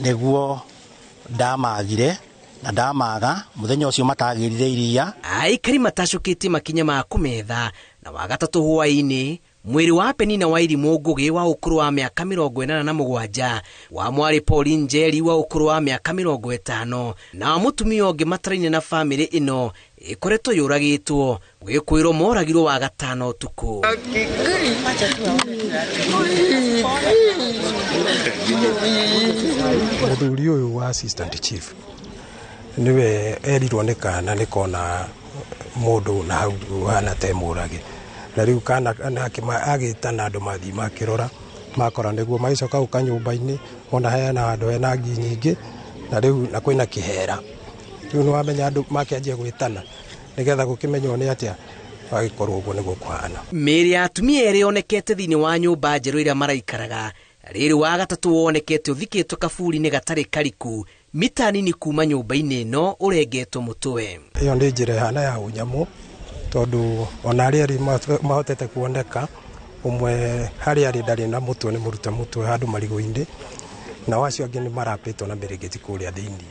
Nĩguo ndamagire na ndamaga mũthenya ũcio matagĩrire iria. Aikari matacũkĩtie makinya ma kũmetha na wagatatũ hwaĩ-inĩ mwĩrĩ wa Penina Wairimu Ngugi wa ũkũrũ wa mĩaka 87, wa mwarĩ Pauline Njeri wa ũkũrũ wa mĩaka 50, na wa mũtumia ũngĩ mataraine na bamĩrĩ ĩno ĩkoretwo yũragĩtwo gwĩkwĩrwo moragirwo wa gatano ũtukũ. Mũthuri ũyũ wa assistant chief niwe erirwo nĩ kana nĩ kona mũndũ na hau hana te mũrage, na rĩu kana nake agĩtana andũ mathiĩ makĩrora makora nĩguo magĩcoka gũka nyũmba-inĩ ona hena handũ hena ngi nyingĩ na rĩu na kwĩna kĩhera. Rĩu nĩwamenya andũ makĩanjia gwĩtana nĩgetha gũkĩmenywo nĩ atĩa agĩkorwo ũguo nĩguo kũhana. Mĩĩrĩ ya atumia erĩ yonekete thĩinĩ wa nyũmba njerũ ĩrĩa maraikaraga. Rĩrĩ wa gatatũ wonekete ũthikĩtwo kaburi-inĩ gatarĩ kariku mita nini kuma nyũmba-inĩ ĩno ũrengetwo mũtwe. Ĩyo nĩ njĩra ĩhana ya ũnyamũ tondũ ona arĩa erĩ mahotete kuoneka ũmwe harĩa arĩ ndarĩ na mũtwe, nĩ mũrute mũtwe handũ marigũ-inĩ, nao acio angĩ nĩ marapĩtwo na mĩrĩngĩti kũrĩa thĩinĩ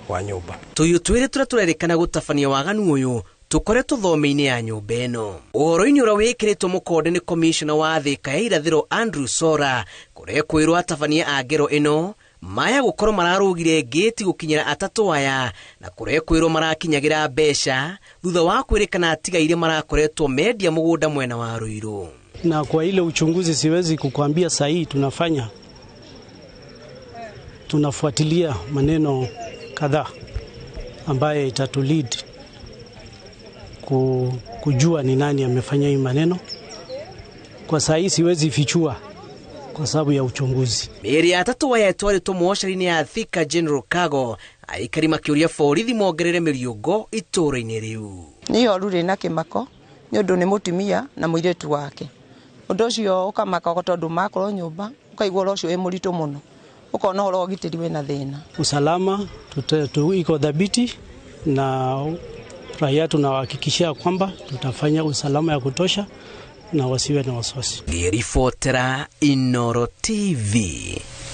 wa nyũmba. Tũhiũ twĩrĩ tũrĩa tũrerĩkana gũtabania waganu ũyũ tũkoretwo thome-inĩ ya nyũmba ĩno. Ũhoro-inĩ ũrĩa wĩkĩrĩtwo mũkonde nĩ komishona wa Thika ya irathĩro Andrew Sora, kũrekwĩrwo atabania a ngero ĩno maya gũkorwo mararũgire ngĩti gũkinyĩra atatũ aya, na kũrekwĩrwo marakinyagĩra mbeca thutha wa kwĩrĩkana atigaire marakoretwo mendia mũgũnda mwena wa Ruiru. Na kwa ile uchunguzi siwezi kukwambia sahihi, tunafanya tunafuatilia maneno kadhaa ambaye itatulead kujua ni nani amefanya hii maneno. Kwa sahihi siwezi fichua kwa sababu ya uchunguzi. Mĩĩrĩ ya atatũ aya ĩtwarĩtwo mocarĩ-inĩ ya Thika General Cargo, aikari makĩũria borithi mongerere mĩriũngo itũũra-inĩ rĩu. Nĩ ihoru rĩna kĩmako nĩ ũndũ nĩ mũtumia na mũirĩtu wake. Ũndũ ũcio ũkamaka tondũ makorwo nyũmba ũkaigua ũhoro ũcio wĩ mũritũ mũno, ũkona ũhoro wa ũgitĩri wĩna thĩna. Usalama iko dhabiti na raia tunawahakikishia kwamba tutafanya usalama ya kutosha na wasiwe na wasiwasi. Ngĩribotera Inooro TV,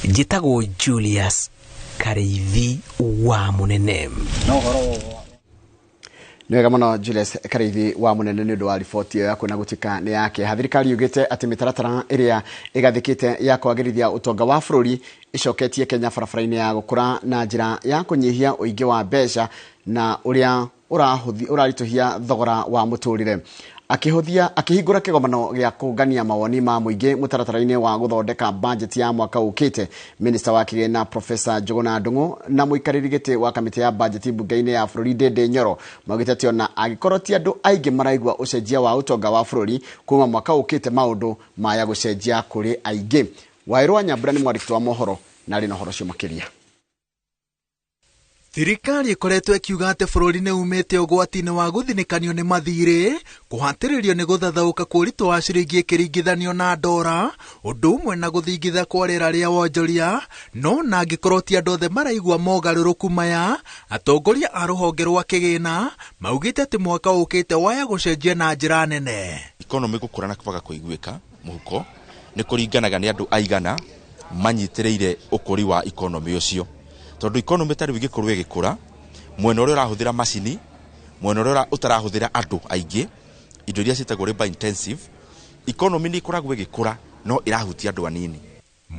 njĩtagwo Julius Kariithi wa Mũnene. Nĩ wega mũno Julius Kariithi wa Mũnene nĩ ũndũ wa riboti ĩyo yaku na gũtuĩka nĩ yake. Thirikari yugĩte atĩ mĩtaratara ĩrĩa ĩgathĩkĩte ya kwagĩrithia ũtonga wa bũrũri ĩcoketie Kenya barabara-inĩ ya gũkũra na njĩra ya kũnyihia ũingĩ wa mbeca na ũrĩa ũraritũhia thogora wa mũtũrĩre. Akĩhingũra kĩgomano gĩa kũngania mawoni ma mũingĩ mũtaratara-inĩ wa gũthondeka bajeti ya mwaka ũkĩte, Minista wa Kĩgĩna Profesa Njuguna Ndung'u na mũikarĩri gĩtĩ wa kamĩtĩ ya bajeti mbunge-inĩ ya bũrũri Ndindi Nyoro maugĩte atĩ ona angĩkorwo ti andũ aingĩ maraigua ũcenjia wa ũtonga wa bũrũri kuma mwaka ũkĩte, maũndũ maya gũcenjia kũrĩ aingĩ. Wairũ wa Nyambura nĩ mwandĩki wa mohoro na arĩ na ũhoro ũcio makĩria. Thirikari ĩkoretwo ĩkiuga atĩ bũrũri nĩ umĩte ũgwati-inĩ wa gũthinĩkanio nĩ mathirĩ, kũhatĩrĩrio nĩ gũthathaũka kwa ũritũ wa ciringi ĩkĩringithanio na ndora, ũndũ ũmwe na gũthingitha kwa rĩera rĩa wonjoria. No na angĩkorwo ti andũ othe maraigua mogarũrũku maya, atongoria a rũhonge rwa kĩgĩna maugĩte atĩ mwaka ũkĩte waya gũcenjia na njĩra nene. Economy gũkũra na kwaga kũiguĩka mũhuko nĩ kũringanaga nĩ andũ aigana manyitĩrĩire ũkũri wa economy ũcio, tondũ economy ta rĩu ĩngĩkorwo ĩgĩkũra mwena ũrĩa ũrahũthĩra macini, mwena ũrĩa ũtarahũthĩra andũ aingĩ, indo iria ciĩtagwo labor intensive, economy nĩ ĩkoragwo ĩgĩkũra no ĩrahutia andũ anini.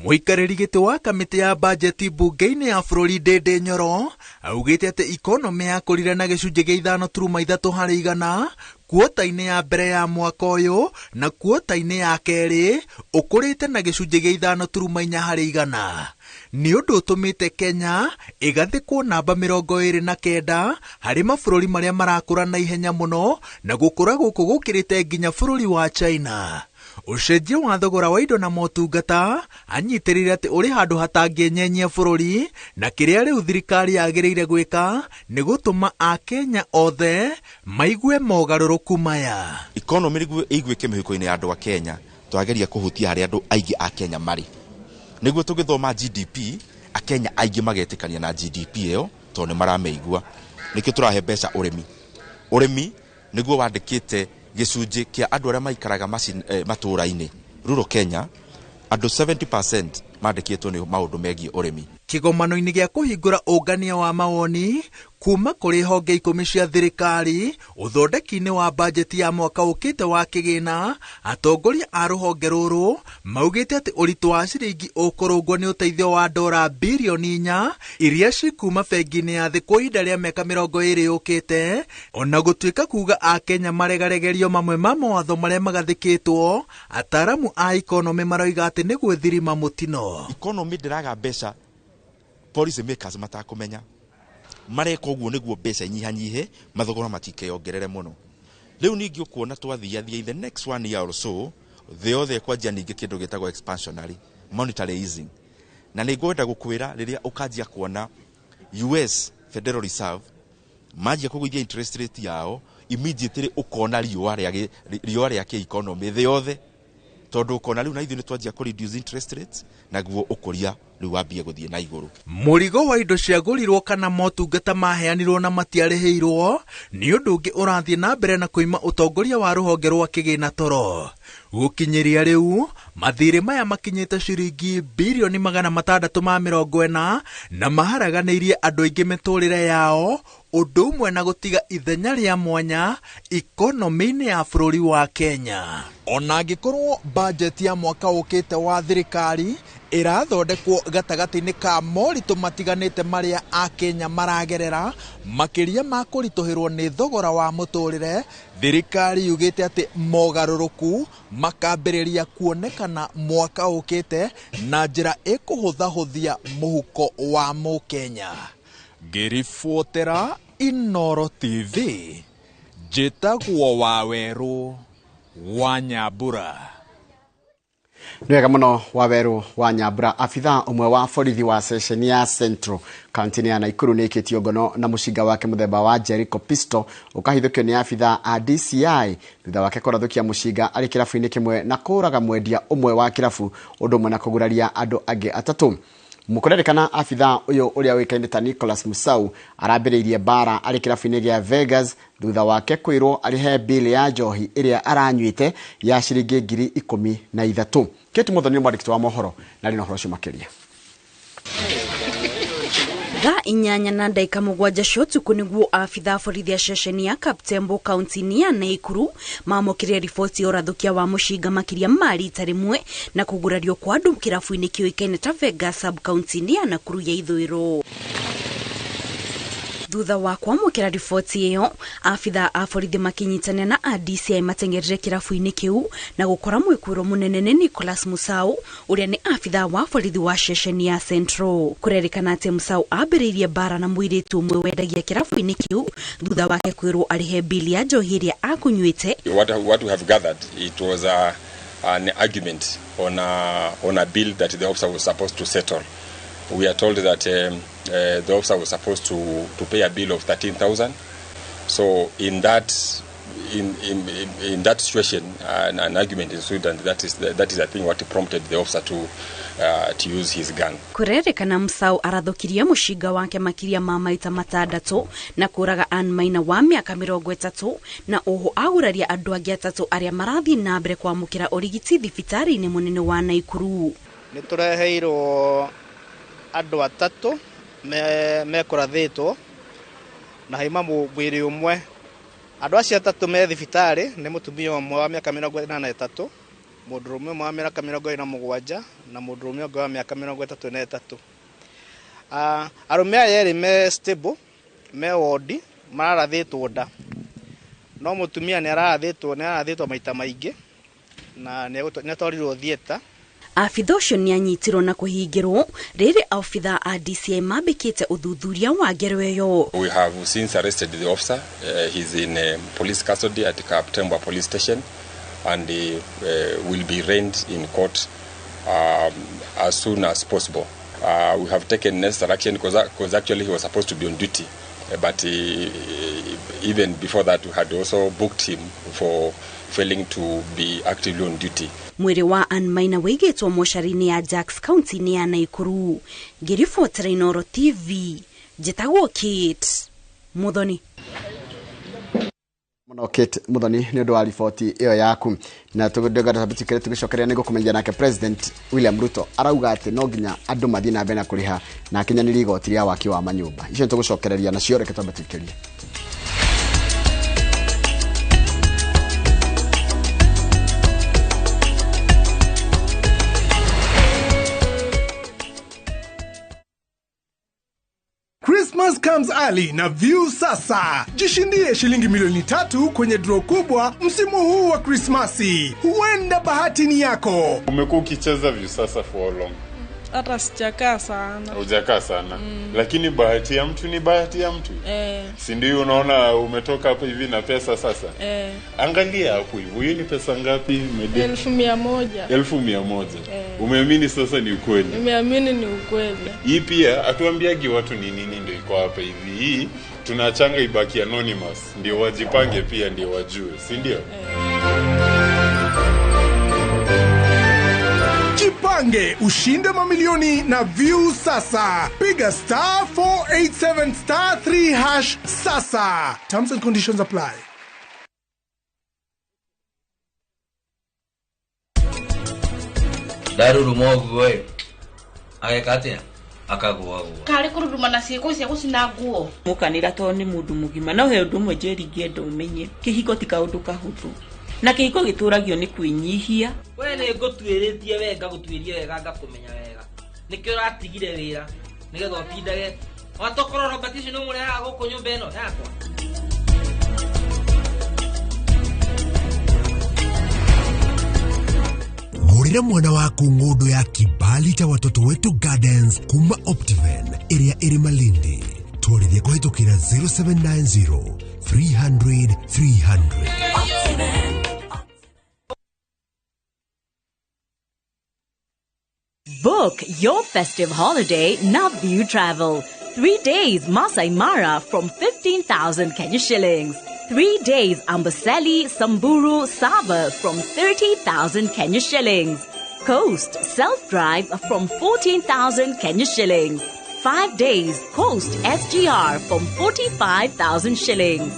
Mũikarĩri gĩtĩ wa kamĩtĩ ya bajeti mbunge-inĩ ya bũrũri Ndindi Nyoro augĩte atĩ economy yakũrire na gĩcunjĩ gĩa 5.3 harĩ igana kuota-inĩ ya mbere ya mwaka ũyũ na kuota-inĩ ya kerĩ ũkũrĩte na gĩcunjĩ gĩa 5.4 harĩ igana. Nĩ ũndũ ũtũmĩte Kenya ĩgathĩkwo namba 29 harĩ mabũrũri marĩa marakũra na ihenya mũno, na gũkũra gũkũ gũkĩrĩte nginya bũrũri wa China. Ũcenjia wa thogora wa indo na motungata anyitĩrĩire atĩ ũrĩ handũ hatangĩenyenyia bũrũri, na kĩrĩa rĩu thirikari yagĩrĩire gwĩka nĩ gũtũma Akenya othe maigue mogarũrũku maya. Economy nĩguo ĩiguĩke mĩhuko-inĩ ya andũ a Kenya, twageria kũhutia harĩa andũ aingĩ a Kenya marĩ. Nĩguo tũgĩthoma GDP, Akenya aingĩ magetĩkania na GDP ĩyo tondũ nĩ maramĩigua. Nĩkĩo tũrahe mbeca ũrĩmi. Ũrĩmi nĩguo wandĩkĩte gĩcunjĩ kĩa andũ arĩa maikaraga matũũra-inĩ. Rural Kenya, andũ 70% mandĩkĩtwo nĩ maũndũ megiĩ ũrĩmi. Kĩgomano-inĩ gĩa kũhingũra ũngania wa mawoni kuma kũrĩ honge 10 cia thirikari ũthondeki-inĩ wa bajeti ya mwaka ũkĩte wa kĩgĩna, atongoria a rũhonge rũrũ maugĩte atĩ ũritũ wa ciringi ũkũrũngwo nĩ ũteithio wa dora birioni 4 iria cikuma bengi-inĩ ya thĩ kwa ihinda rĩa mĩaka 20 yũkĩte, ona gũtuĩka kuga Akenya maregaregerio mamwe ma mawatho marĩa magathĩkĩtwo. Ataaramu a ikonomĩ maroiga atĩ nĩ gwĩthirima mũtino. Ikonomĩ ndĩraga mbeca policy makers matakũmenya mareka ũguo nĩguo mbeca inyihanyihe, mathogora matikeyongerere mũno. Rĩu ningĩ ũkuona twathiathia in the next 1 year or so, thĩ yothe ĩkwanjia ningĩ kĩndũ gĩtagwo expansionary monetary easing. Na nĩ ngwenda gũkwĩra rĩrĩa ũkanjia kuona US Federal Reserve manjia kũgũithia interest rate yao immediately, ũkona riũa rĩa kĩ-economy thĩ yothe, tondũ ũkona rĩu na ithuĩ nĩ twanjia kũ reduce interest rates, naguo ũkũria rĩu wambie gũthiĩ na igũrũ. Mũrigo wa indo ciagũrirwo kana motungata maheanirwo na matiarĩhĩirwo nĩ ũndũ ũngĩ ũrathiĩ na mbere na kũima ũtongoria wa rũhonge rwa kĩgĩna toro. Gũkinyĩria rĩu mathirĩ maya makinyĩte ciringi birioni 640 na maharaganĩirie andũ aingĩ mĩtũrĩre yao, ũndũ ũmwe na gũtiga ithenya rĩa mwanya ikonomĩ-inĩ ya bũrũri wa Kenya. Ona angĩkorwo bajeti ya mwaka ũkĩte wa thirikari ĩrathondekwo gatagatĩ-inĩ ka moritũ matiganĩte marĩa Akenya maragerera, makĩria ma kũritũhĩrwo nĩ thogora wa mũtũrĩre, thirikari yugĩte atĩ mogarũrũku makambĩrĩria kuonekana mwaka ũkĩte na njĩra ĩkũhũthahũthia mũhuko wa mũkenya. Ngĩribotera Inooro TV, njĩtagwo Wawerũ wa Nyambura. Nĩ wega mũno Wawerũ wa Nyambura. Abithaa ũmwe wa borithi wa ceceni ya Central kaunti-inĩ ya Nakuru nĩ ĩkĩtio ngono na mũcinga wake mũthemba wa Jericho pistol ũkahithũkio nĩ abithaa a DCI thutha wake kũrathũkia mũcinga arĩ kĩrabu-inĩ kĩmwe na kũraga mwendia ũmwe wa kĩrabu ũndũ ũmwe na kũguraria andũ angĩ 3. Mũkũrerĩkana abithaa ũyũ ũrĩa ũĩkaine ta Nicholas Musau arambĩrĩirie mbara arĩ kĩrabu-inĩ gĩa Vegas thutha wake kwĩrwo arĩhe bill ya njohi ĩrĩa aranyuĩte ya ciringi 13,000. Kate Muthoni nĩ mwandĩki wa mohoro na arĩ na ũhoro ũcio makĩria. Thaa 8:07 cia ũtukũ nĩguo abithaa borithi a ceceni ya Kaptembo kaunti-inĩ ya Nakuru mamũkĩrire riboti ya ũrathũkia wa mũcinga makĩria ma rita rĩmwe na kũgurario kwa andũ kĩrabu-inĩ kĩũĩkaine ta Vegas sub kaunti-inĩ ya Nakuru ya ithũĩro. Thutha wa kwamũkĩra riboti ĩyo, abithaa a borithi makĩnyitanĩra na a DCI mateng'erire kĩrabu-inĩ kĩu na gũkora mwĩkuĩrwo mũnene nĩ Nicholas Musau ũrĩa nĩ abithaa wa borithi wa ceceni ya Central. Kũrerĩkana atĩ Musau ambĩrĩirie mbara na mũirĩtu ũmwe wendagia kĩrabu-inĩ kĩu thutha wake kwĩrwo arĩhe bili ya njohi ĩrĩa akũnyuĩte. What we have gathered, it was an argument on a bill that the officer was supposed to settle. We are told that the officer was supposed to pay a bill of 13,000. So in that in that situation, an argument ensued, and that is I think what prompted the officer to use his gun. Kũrerĩkana Musau arathũkirie mũcinga wake makĩria ma maita 6 na kũraga Ann Maina wa mĩaka 30 na oho aguraria andũ angĩ 3 arĩa marathiĩ na mbere kwamũkĩra ũrigiti thibitarĩ-inĩ mũnene wa Nakuru. Nĩ tũreheirwo andũ 3 mekũrathĩtwo na haima mwĩrĩ ũmwe. Andũ acio 3 me thibitarĩ nĩ mũtumia ũmwe wa mĩaka 83, mũndũrũme ũmwe wa mĩaka 27 na mũndũrũme ũngĩ wa mĩaka 33. Arũme aya erĩ me stable, me wodi, mararathĩtwo nda, no mũtumia nĩ ararathĩtwo maita maingĩ na nĩ atwarirwo theatre. Abitha ũcio nĩ anyitirwo na kũhingĩrwo rĩrĩ abitha a DCI mambĩkĩte ũthuthuria wa ngero ĩyo. We have since arrested the officer. He's in police custody at Kaptembwa police station and will be arraigned in court as soon as possible. We have taken necessary action because actually he was supposed to be on duty, but even before that we had also booked him for failing to be actively on duty. Mwĩrĩ wa Ann Maina wĩigĩtwo mocarĩ-inĩ ya Jacks County-inĩ ya Nakuru. Ngĩribotera Inooro TV, njĩtagwo Kate Muthoni. Muno Kate Muthoni nĩ ũndũ wa riboti ĩyo yaku, na tũgĩcokeria tũgĩcokeria nĩ gũkũmenyithia nake President William Ruto arauga atĩ no nginya andũ mathiĩ na mbere na kũrĩha na akinyanĩrie igoti rĩa waki wa manyũmba. Icio nĩtũgũcokereria nacio, reke twambe tũikĩrie. Christmas comes early na View Sasa. Jishindie shilingi milioni 3 kwenye draw kubwa msimu huu wa Krismasi. Huenda bahati ni yako. Umekuwa ukicheza View Sasa for how long? Hata sijakaa sana. Hujakaa sana. Lakini bahati ya mtu ni bahati ya mtu. Si ndio unaona umetoka hapo hivi na pesa sasa? Angalia hapo hivyo. Hiyo ni pesa ngapi? 100,000. 100,000. Umeamini sasa ni ukweli? Nimeamini ni ukweli. Hii pia hatuambiagi watu ni nini ndio iko hapa hivi. Hii tunachanga ibaki anonymous ndio wajipange pia ndio wajue, si ndio? Jipange ushinde mamilioni na View Sasa. Piga *487*3# sasa. Terms and conditions apply. Ndaruruma ũguo ĩ, ageka atĩa? Akagũagũa. Karĩ kũruruma na ciĩko cia gũcina nguo. Mũkanĩra tondũ nĩ mũndũ mũgima, no he ũndũ ũmwe Njeri ingĩenda ũmenye, kĩhiko ti kaũndũ kahũthũ, na kĩhiko gĩtũragio nĩ kwĩnyihia. We nĩ ngũtuĩrĩtie we, ngagũtuĩria wega, ngakũmenya wega. Nĩkĩo ũratigire wĩra nĩgetha ũtindage watokorwo Robert ũcio nĩ ũmũrehaga gũkũ nyũmba ĩno yakwa. Gũrĩra mwana waku ng'ũndũ ya kibali cha Watoto Wetu Gardens kuma Optiven ĩrĩa ĩrĩ Malindi. Twarithie kũhĩtũkĩra 0790 300 300. Book your festive holiday na View Travel. 3 days Masai Mara from 15,000 Kenya shillings. 3 days Amboseli, Samburu, Sava from 30,000 Kenya shillings. Coast self-drive from 14,000 Kenya shillings. 5 days Coast SGR from 45,000 shillings.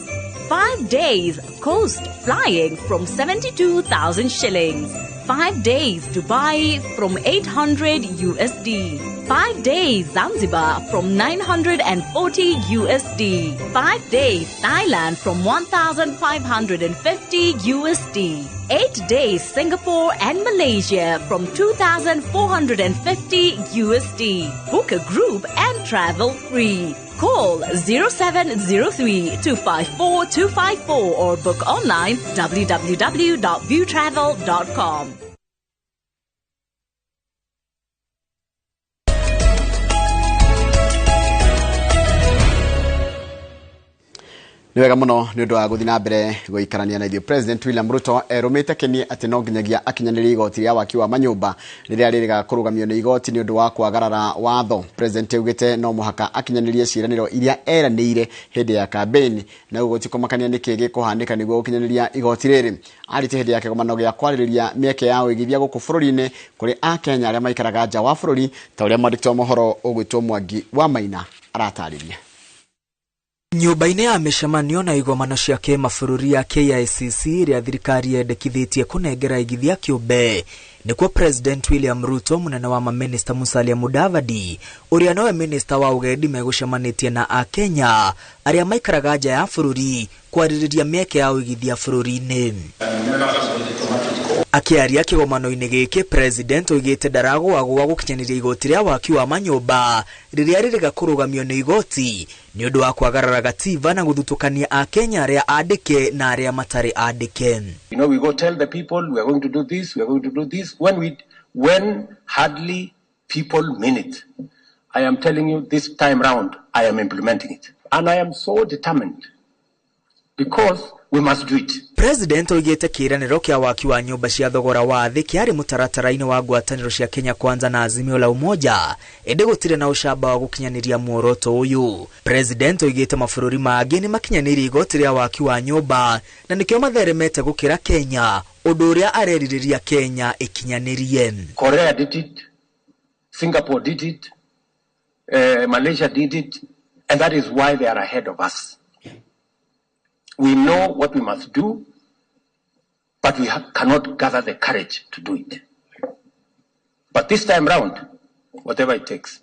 5 days Coast flying from 72,000 shillings. 5 days Dubai from 800 USD. 5 days Zanzibar from 940 USD. 5 days Thailand from 1,550 USD. 8 days Singapore and Malaysia from 2,450 USD. Book a group and travel free. Call 0703 254 254 or book online www.viewtravel.com. Nĩ wega mũno nĩ ũndũ wa gũthiĩ na mbere gũikarania na ithuĩ. President William Ruto erũmĩte kĩni atĩ no nginyagia akinyanĩrie igoti rĩa waki wa manyũmba rĩrĩa rĩrĩga kũrũgamio nĩ igoti nĩ ũndũ wa kwagarara watho. President augĩte no mũhaka akinyanĩrie ciĩranĩro iria eranĩire hĩndĩ ya campaign, na ũguo gũtikũmakania nĩkĩ gĩkũhanĩka nĩguo gũkinyanĩria igoti rĩrĩ. Arĩtie hĩndĩ ya kĩgomano gĩa kwarĩrĩria mĩeke ya ũigithia gũkũ bũrũri-inĩ kũrĩ Akenya arĩa maikaraga nja wa bũrũri, ta ũrĩa mwandĩki wa mohoro ũgwĩtwo Mwangi wa Maina aratarĩria. Nyũmba-inĩ ya mĩcemanio na igomano cia kĩmabũrũri ya KICC ĩrĩa thirikari yendekithĩtie kũnengera igithia kĩũmbe nĩkuo President William Ruto, mũnene wa mamĩnĩsta Musalia Mudavadi ũrĩa nowe mĩnĩsta wa ũgendi megũcemanĩtie na Akenya arĩa maikaraga nja ya bũrũri kwarĩrĩria mĩeke ya ũigithia bũrũri-inĩ. Akĩaria kĩgomano-inĩ gĩkĩ, President oigĩte ndaragũagũa gũkinyanĩria igoti rĩa waki wa manyũmba rĩrĩa rĩrĩga kũrũgamio nĩ igoti nĩ ũndũ wa kwagarara gatiba na gũthutũkania Akenya arĩa andĩke na arĩa matarĩ andĩke. You know, we go tell the people we are going to do this, we are going to do this, when hardly people mean it. I am telling you this time round, I am implementing it. And I am so determined because we must do it. President oigĩte kĩĩranĩro kĩa waki wa nyũmba cia thogora wa thĩ kĩarĩ mũtaratara-inĩ wa ngwatanĩro cia Kenya Kwanza na Azimio la Umoja, ĩndĩ gũtirĩ na ũcamba wa gũkinyanĩria muoroto ũyũ. President oigĩte mabũrũri mangĩ nĩ makinyanĩirie igoti rĩa waki wa nyũmba na nĩkĩo matheremete gũkĩra Kenya, ũndũ ũrĩa arerirĩria Kenya ĩkinyanĩrie. Korea did it, Singapore did it, Malaysia did it, and that is why they are ahead of us. We know what we must do, but we cannot gather the courage to do it. But this time round, whatever it takes,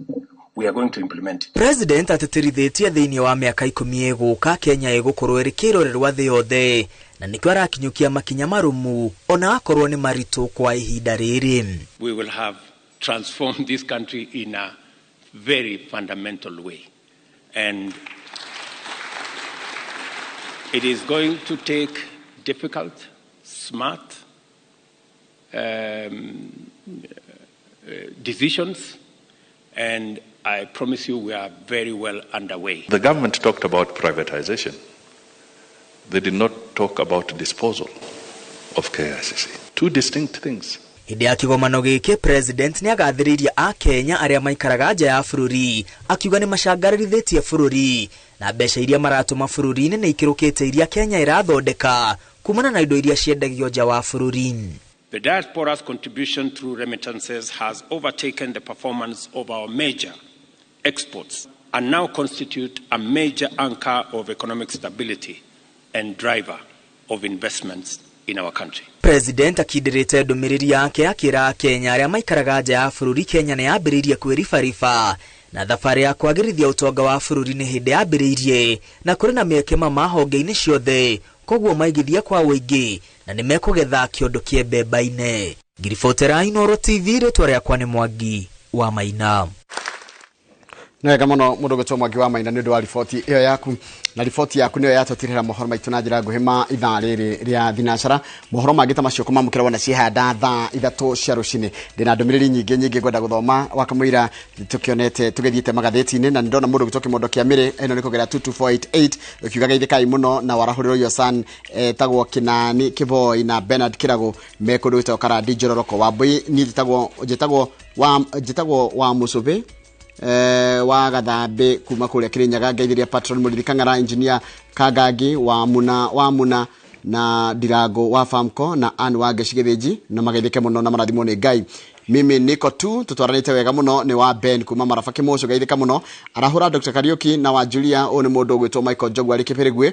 we are going to implement it. President atĩtĩrithĩtie thĩinĩ wa mĩaka 10 ĩgũka Kenya ĩgũkorwo ĩrĩ kĩrorerwa thĩ yothe na nĩkĩo arakinyũkia makinya marũmu ona akorwo nĩ maritũ kwa ihinda rĩrĩ. We will have transformed this country in a very fundamental way, and it is going to take difficult, smart decisions, and I promise you we are very well underway. The government talked about privatization. They did not talk about disposal of KICC. Two distinct things. Hĩndĩ ya kĩgomano gĩkĩ President nĩagathĩrĩirie Akenya arĩa maikaraga nja ya bũrũri akiuga nĩ macangarĩrithĩtie bũrũri na mbeca iria maratũma bũrũri-inĩ nĩ ikĩrũkĩte iria Kenya ĩrathondeka kumana na indo iria ciendagio nja wa bũrũri. The diaspora's contribution through remittances has overtaken the performance of our major exports and now constitute a major anchor of economic stability and driver of investments in our country. President akindĩrĩte ndũmĩrĩri yake akĩra Akenya arĩa maikaraga nja ya bũrũri Kenya nĩ yambĩrĩirie kwĩribariba na thabarĩ ya kwagĩrithia ũtonga wa bũrũri nĩ hĩndĩ yambĩrĩirie na kũrĩ na mĩeke mama honge-inĩ ciothe koguo maigithia kwa ũingĩ na nĩmekũgetha kĩondo kĩa mbemba-inĩ. Ngiribotera Inooro TV, rĩtwa rĩakwa nĩ Mwangi wa Maina. Nĩ wega mũno mũndũ gwĩtwo Mwangi wa Maina nĩ ũndũ wa riboti ĩyo yaku, na riboti yaku nĩyo yatũtirĩra mohoro maitũ na njĩra nguhĩ ma ithaa rĩrĩ rĩa thinacara. Mohoro mangĩ ta macio kũmamũkĩra wona ciehanda thaa 3 cia rũcinĩ. Ndĩna ndũmĩrĩri nyingĩ nyingĩ ngwenda gũthoma wakamũira tũkĩonete tũgĩthiĩte magathĩti-inĩ, na nĩndona mũndũ gwĩtwo Kĩmondo kĩa Mĩrĩ ĩno nĩ kũgera 22488 ũkiuga geithĩkai mũno na warahũrĩrwo your son etagwo Kĩnani Kĩboi na Bernard Kĩragũ me kũndũ gwĩtagwo Karandi Njororoko. Wambũi niĩ njĩtagwo wa Mũcũbĩ wa Gathambe kuma kũrĩa Kĩrĩnyaga. Ngeithiria patron Mũrĩithi Kang'ara, engineer Kangangi wa Muna na Ndirango wa Famco na Ann wa Ngeci Gĩthĩnji, na mageithĩke mũno na marathimwo nĩ Ngai. Mimi niko tu tutwaranĩte wega mũno nĩ wa Ben kuma Maraba Kĩmũcũ, geithĩka mũno. Arahũra Dr. Kariuki na wa Julia, ũyũ nĩ mũndũ ũgwĩtwo Michael Njogu arĩ Kĩbĩrĩgwĩ.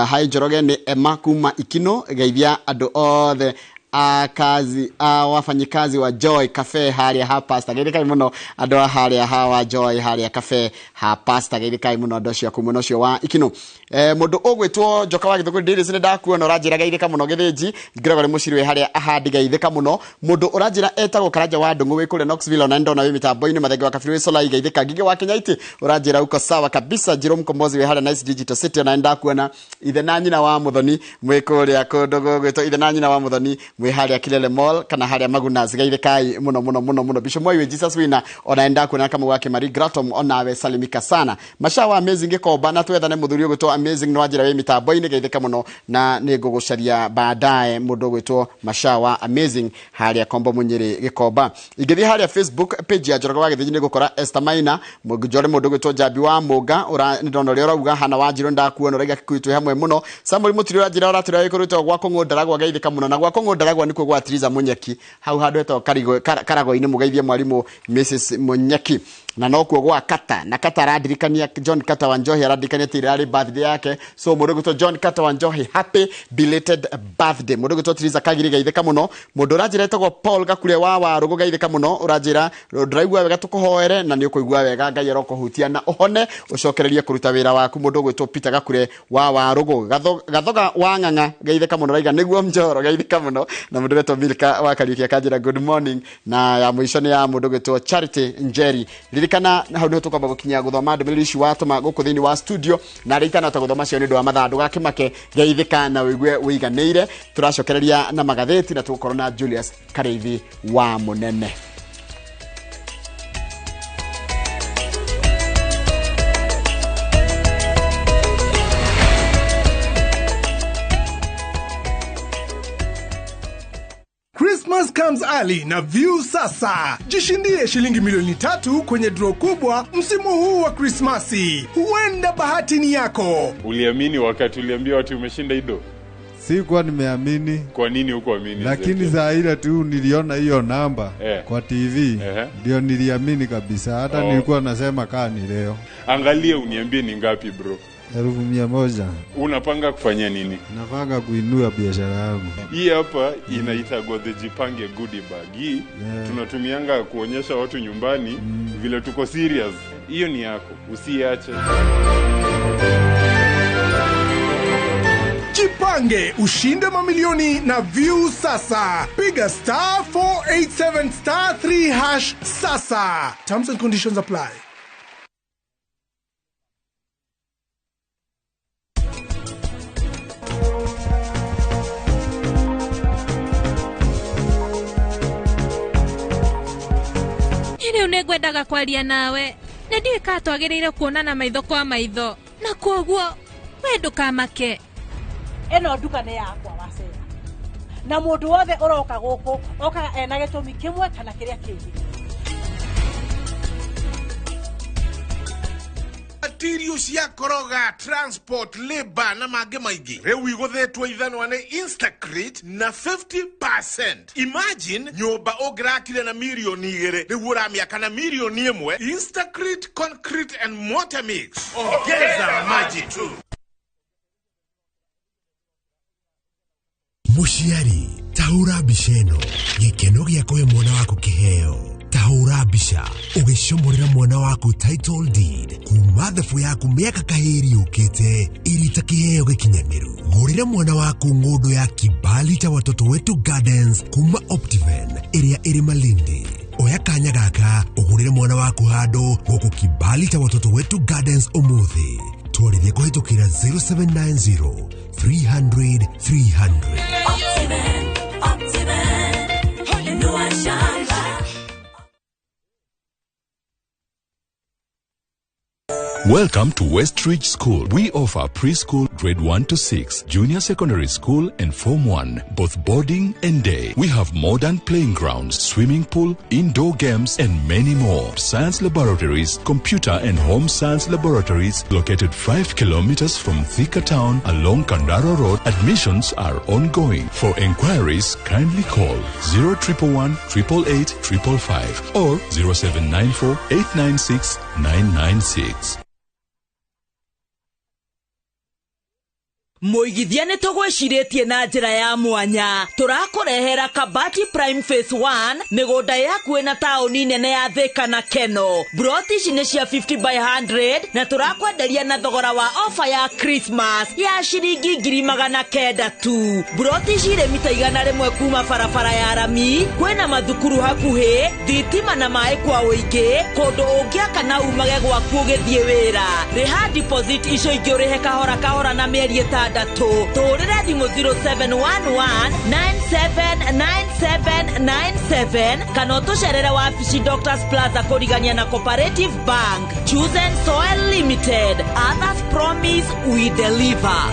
Hai Njoroge nĩ Emma kuma Ikino, geithia andũ othe akazi wafanyikazi wa Joy Cafe haria ha Pastor, geithĩkai mũno andũ a haria ha wa Joy haria Cafe ha Pastor, geithĩkai mũno andũ acio kuma ũcio wa Ikino. Mũndũ ũgwĩtwo Njoka wa Gĩthũngũri Davis nĩ ndakuona ũranjĩra geithĩka mũno Gĩthĩnji, Gregory Mũciri wĩ harĩa ahandi, geithĩka mũno. Mũndũ ũranjĩra etagwo Karanja wa Ndũng'ũ wĩ kũrĩa Knoxville, ona ndona wĩ mĩtambo-inĩ. Mathenge wa Kabiri wĩ Solai, geithĩka. Ngigĩ wa Kenyaiti ũranjĩra uko sawa kabisa. Njirũ Mkombozi wĩ harĩa Nice Digital City, ona ndakuona. Ithe na nyina wa Mũthoni mwĩ kũrĩa kũndũ gũgwĩtwo ithe na nyina wa Mũthoni mwĩ harĩa Kilele Mall kana harĩa Maguna, geithĩkai mũno mũno mũno mũno. Bishop Moi wĩ Jesus Winner, ona ndakuona. Kamau wa Kĩmari Gratom, onawe salimika sana. Mashawa Amazing Gĩkomba na twethane mũthuri ũgwĩtwo Amazing no anjĩra wĩ mĩtambo-inĩ, geithĩka mũno na nĩ ngũgũcaria baadaye. Mũndũ ũgwĩtwo Mashawa Amazing harĩa Kombo Mũnyĩrĩ Gĩkomba. Ingĩthiĩ harĩa Facebook page ya Njoroge wa Gĩthĩnji nĩ ngũkora Esther Maina Mũnjore, mũndũ ũgwĩtwo Njambi wa Mũnga nĩ ndona ũrĩa ũrauga. Hana wa Njirũ ndakuona ũraiga Kikuyu twĩ hamwe mũno. Samuel Mũtiri ũranjĩra ũratũra wĩ kũrĩtwo gwa Kũng'ũ geithĩka mũno, na gwa Kũng'ũ Ndaragwa nĩkuo gwa Triza Mũnyeki hau handũ hetagwo Karago-inĩ, mũgeithie mwarimũ Mrs Mũnyeki. Na nokuo gwa Kata, na Kata arandirikania John Kata wa Njohi arandirikania atĩ ĩrarĩ birthday yake, so mũndũ ũgwĩtwo John Kata wa Njohi, happy belated birthday. Mũndũ ũgwĩtwo Triza Kagiri, geithĩka mũno. Mũndũ ũranjĩra etagwo Paul Gakure wa Warũgũ, geithĩka mũno. Ũranjĩra ndũraigua wega tũkũhoere na nĩ ũkũigua wega, Ngai arokũhutia na ũhone ũcokererie kũruta wĩra waku. Mũndũ ũgwĩtwo Peter Gakure wa Warũgũ. Gathoga wa Ng'ang'a, geithĩka mũno, raiga nĩguo Njoro, geithĩka mũno. Na mũndũ ũgwĩtwo Milka wa Kariuki akanjĩra good morning. Na ya mũico nĩ ya mũndũ ũgwĩtwo Charity Njeri. Ririkana hau nĩho tũkwamba gũkinya gũthoma ndũmĩrĩri ici watũma gũkũ thĩinĩ wa studio, na ririkana ta gũthoma cio nĩ ũndũ wa mathaa, ndũgakĩmake, geithĩka na ũigue ũiganĩire. Tũracokereria na magathĩti na tũgũkorwo na Julius Karĩithi wa Mũnene. Christmas comes early na View Sasa. Jishindie shilingi milioni 3 kwenye draw kubwa msimu huu wa Krismasi. Huenda bahati ni yako. Uliamini wakati uliambiwa ati umeshinda ido? Sikuwa nimeamini. Kwa nini hukuamini? Lakini saa ile tu niliona hiyo namba kwa TV, ndio niliamini kabisa. Hata nilikuwa nasema kaa ni leo. Angalia uniambie ni ngapi bro. 100,000. Unapanga kufanya nini? Napanga kuinua biashara yangu. Hii hapa inaitagwa the Jipange goodie bag. Hii tunatumianga kuonyesha watu nyumbani vile tuko serious. Hiyo ni yako, usiache. Jipange ushinde mamilioni na View Sasa. Piga star 487 star 3 hash sasa. Terms and conditions apply. Rĩu nĩngwendaga kwaria nawe. Nĩ ndiũĩ kana twagĩrĩire kuonana maitho kwa maitho. Na kwoguo we ndũkamake. Ĩno nduka nĩ yakwa wacera. Na mũndũ wothe ũroka gũkũ okaga ena gĩtũmi kĩmwe kana kĩrĩa kĩngĩ. Material cia koroga, transport, labor na mangĩ maingĩ rĩu igũthĩtwo ithanwa nĩ Instacrete na 50%. Imagine nyũmba ũngĩrakire na 2 million rĩu ũramĩaka na 1 million. Instacrete concrete and mortar mix, ongeza maji tu. Mũciari, tahũra mbica ĩno, gĩkeno gĩa kũhe mwana waku kĩheo. Tahũra mbica ũgĩcomorera mwana waku title deed kuma thabu yaku mĩaka kahĩri yũkĩte ĩrĩ ta kĩheo gĩkinyanĩru. Gũrĩra mwana waku ng'ũndũ ya Kibali cha Watoto Wetu Gardens kuma Optiven ĩrĩa ĩrĩ Malindi. Oya kanya gaka ũgũrĩre mwana waku handũ gũkũ Kibali cha Watoto Wetu Gardens ũmũthĩ. Twarithie kũhĩtũkĩra 0790 300 300. Optiven, Optiven, inua shamba. Welcome to Westridge School. We offer preschool grade 1 to 6, junior secondary school and Form 1, both boarding and day. We have modern playing grounds, swimming pool, indoor games and many more. Science laboratories, computer and home science laboratories located 5 kilometers from Thika Town along Kandara Road. Admissions are ongoing. For enquiries, kindly call 0111 888 555 or 0794 896 996. Mũigithia nĩ tũgwĩcirĩtie na njĩra ya mwanya. Tũrakũrehera Kabati Prime Phase 1, mĩgũnda yaku ĩna taũni nene ya Thika na Keno. Broti ici nĩ cia 50 by 100 na tũrakwenderia na thogora wa ofa ya Christmas ya ciringi 900,000 tu. Broti ici irĩ mita 100 kuma barabara ya rami, kwĩna mathukuru hakuhĩ, thitima na maĩ kwa ũingĩ, kũndũ ũngĩaka na umage gwaku ũgĩthiĩ wĩra. Rĩha deposit icio ingĩ ũrĩhe kahora kahora na mĩeri 6. Tũhũrĩre thimũ 0711979797 kana ũtũcerere wabici Doctors Plaza kũrigania na Cooperative Bank. Chosen Soil Limited. Others promise, we deliver.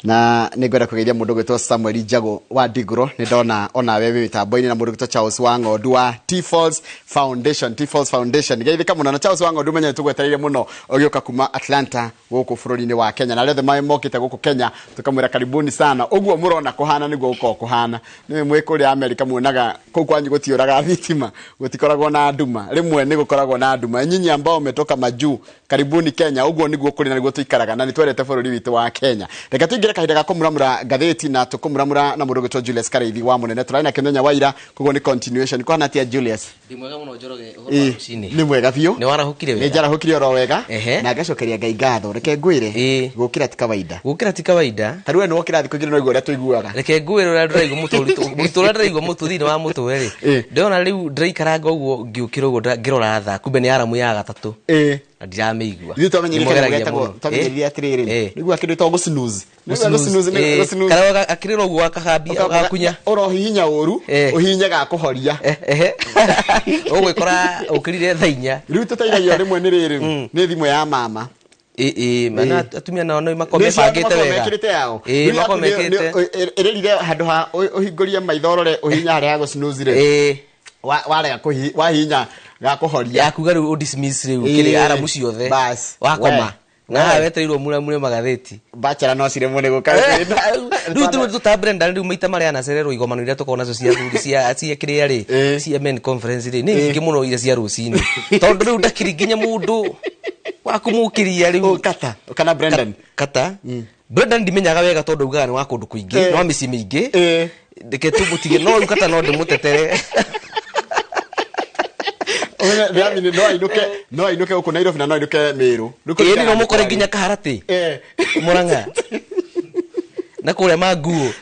Na nĩ ngwenda kũgeithia mũndũ ũgwĩtwo Samuel Njago wa Ndigũrũ. Nĩ ndona onawe wĩ mĩtambo-inĩ, na mũndũ ũgwĩtwo Charles wa Ng'ondu wa T Falls Foundation. T Falls Foundation, geithĩka mũno na Charles wa Ng'ondu. Menye tũgwetereire mũno ũgĩũka kuma Atlanta gũkũ bũrũri-inĩ wa Kenya, na arĩa othe mokĩte gũkũ Kenya tũkamwĩra karibuni sana. Ũguo mũrona kũhana nĩguo gũkoragwo kũhana. Nĩ mwĩ kũrĩa Amerika muonaga kũu kwanyu gũtiũraga thitima, gũtikoragwo na nduma. Rĩmwe nĩ gũkoragwo na nduma. Nyinyi ambao umetoka majuu, karibuni Kenya. Ũguo nĩguo kũrĩ na nĩguo tũikaraga, na nĩ twendete bũrũri witũ wa Kenya. Reke tũingĩre kahinda ga kũmuramura ngathĩti, na tũkũmuramura na mũndũ ũgwĩtwo Julius Kareithi wa Mũnene. Tũrarĩ nake mũthenya wa ira, koguo nĩ continuation. Kũhana atĩa, Julius? Ndĩ mwega mũno, Njoroge. Ũhoro wa rũcinĩ? Nĩ mwega biũ. Nĩ warahũkire Nĩ wega? Njarahũkire oro wega na ngacokeria Ngai ngatho. Reke ngwĩre, gũkĩra ti kawaida. Gũkĩra ti kawaida. Ta rĩu we nĩ wokĩra thikũ igĩrĩ no igua ũrĩa tũiguaga. Reke ngwĩre ũrĩa ndĩraigua mũtũ ũrĩa ndĩraigua mũtũ thĩinĩ wa mũtwe rĩ, ndĩrona rĩu ndĩraikaranga ũguo ngĩũkĩra ũguo ngĩrora thaa, kumbe nĩ aramu ya gatatũ na ndiramĩigua. Ithuĩ twamenyerire Nĩmũgeragia kanyamũ getagwo mũno. Twamenyerire atĩrĩrĩ, nĩguo kĩndũ gĩtagwo gũ-snooze. Nĩguo gũ-snooze, gũ-snooze. Karĩa akĩrĩra ũguo akahambia agakunya. Ũrohihinya ũru, ũhihinye gakũhoria. Ũgwĩkora ũkĩrire thaa 4. Rĩu tũteithagio rĩmwe nĩ rĩrĩ, nĩ thimũ ya mama. Ĩ mana atumia nao nĩ makoragwo Nĩ cio mebangĩte makoragwo wega. mekĩrĩte yao. Ĩ, Rĩu makoragwo yaku mekĩrĩte. ĩrĩrire handũ ha ũhingũrie maitho ũrore ũhihinya harĩa ha gũ-snooze rĩ, warega wahihinya gakũhoria. Yakuga rĩu ũ-dismiss rĩu kĩrĩa aramu ciothe. Bas. Wakoma. We. Na wetereirwo muramure magathĩti. Bachelor no ciremwo nĩ gũka. Rĩu tũrĩ tũta Brenda rĩu maita marĩa anacererwo igomano iria tũkoragwo nacio cia athuri cia kĩrĩa rĩ cia men conference rĩ nĩ nyingĩ mũno iria cia rũcinĩ tondũ rĩu ndakĩrĩ nginya mũndũ wa kũmũkĩria rĩu. Kata kana Brendan kata Brendan ndimenyaga wega tondũ augaga nĩ wa kũndũ kũingĩ nĩ wa mĩciĩ mĩingĩ reke tũmũtige no rĩu kata no ndĩmũtetere. No ainuke gũkũ Nairobi na no ainuke Meru. Ĩĩ no mũkore nginya Kaharatĩ Murang'a na kũrĩa Manguo.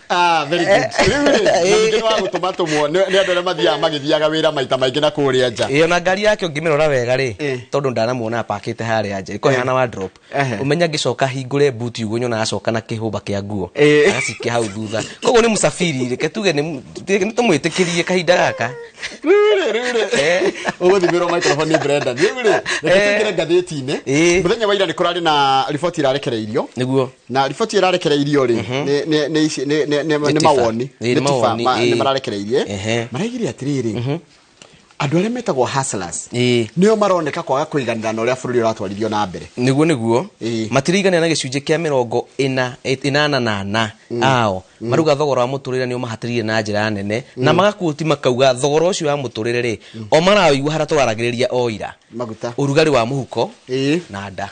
Very good. Rĩu rĩ na ningĩ wa gũtũma tũmwo nĩ andũ arĩa mathiaga magĩthiaga wĩra maita maingĩ na kũrĩa nja. Ĩĩ ona ngari yake ũngĩmĩrora wega rĩ tondũ ndanamuona apakĩte harĩa nja ĩkorwo ĩhana wardrobe ũmenya ngĩcoka hingũre buti ũguo nyona acoka na kĩhũba kĩa nguo agacikia hau thutha koguo nĩ mũcabiri reke tuge nĩ tũmwĩtĩkĩrie kahinda gaka. Rĩu rĩ ũgũthimĩrwo microphone nĩ Brendan. Rĩu rĩ reke tũingĩre ngathĩti-inĩ. Mũthenya wa ira nĩ kũrarĩ na riboti ĩrarekereirio. Nĩguo. Na riboti ĩrarekereirio rĩ nĩ mawoni nĩ mararekereirie maraigire atĩrĩrĩ andũ arĩa metagwo hustlers nĩo maroneka kwaga kũiganĩra na ũrĩa bũrũri ũratwarithio na mbere. Nĩguo matiraiganĩra na gĩcunjĩ kĩa 44 ao maruga thogora wa mũtũrĩre nĩ ũmahatĩrĩire na njĩra nene na magakuoti makauga thogora ũcio wa mũtũrĩre rĩ o maraũigua harĩa tũraragĩrĩria o ira maguta ũrugarĩ wa mũhuko na nda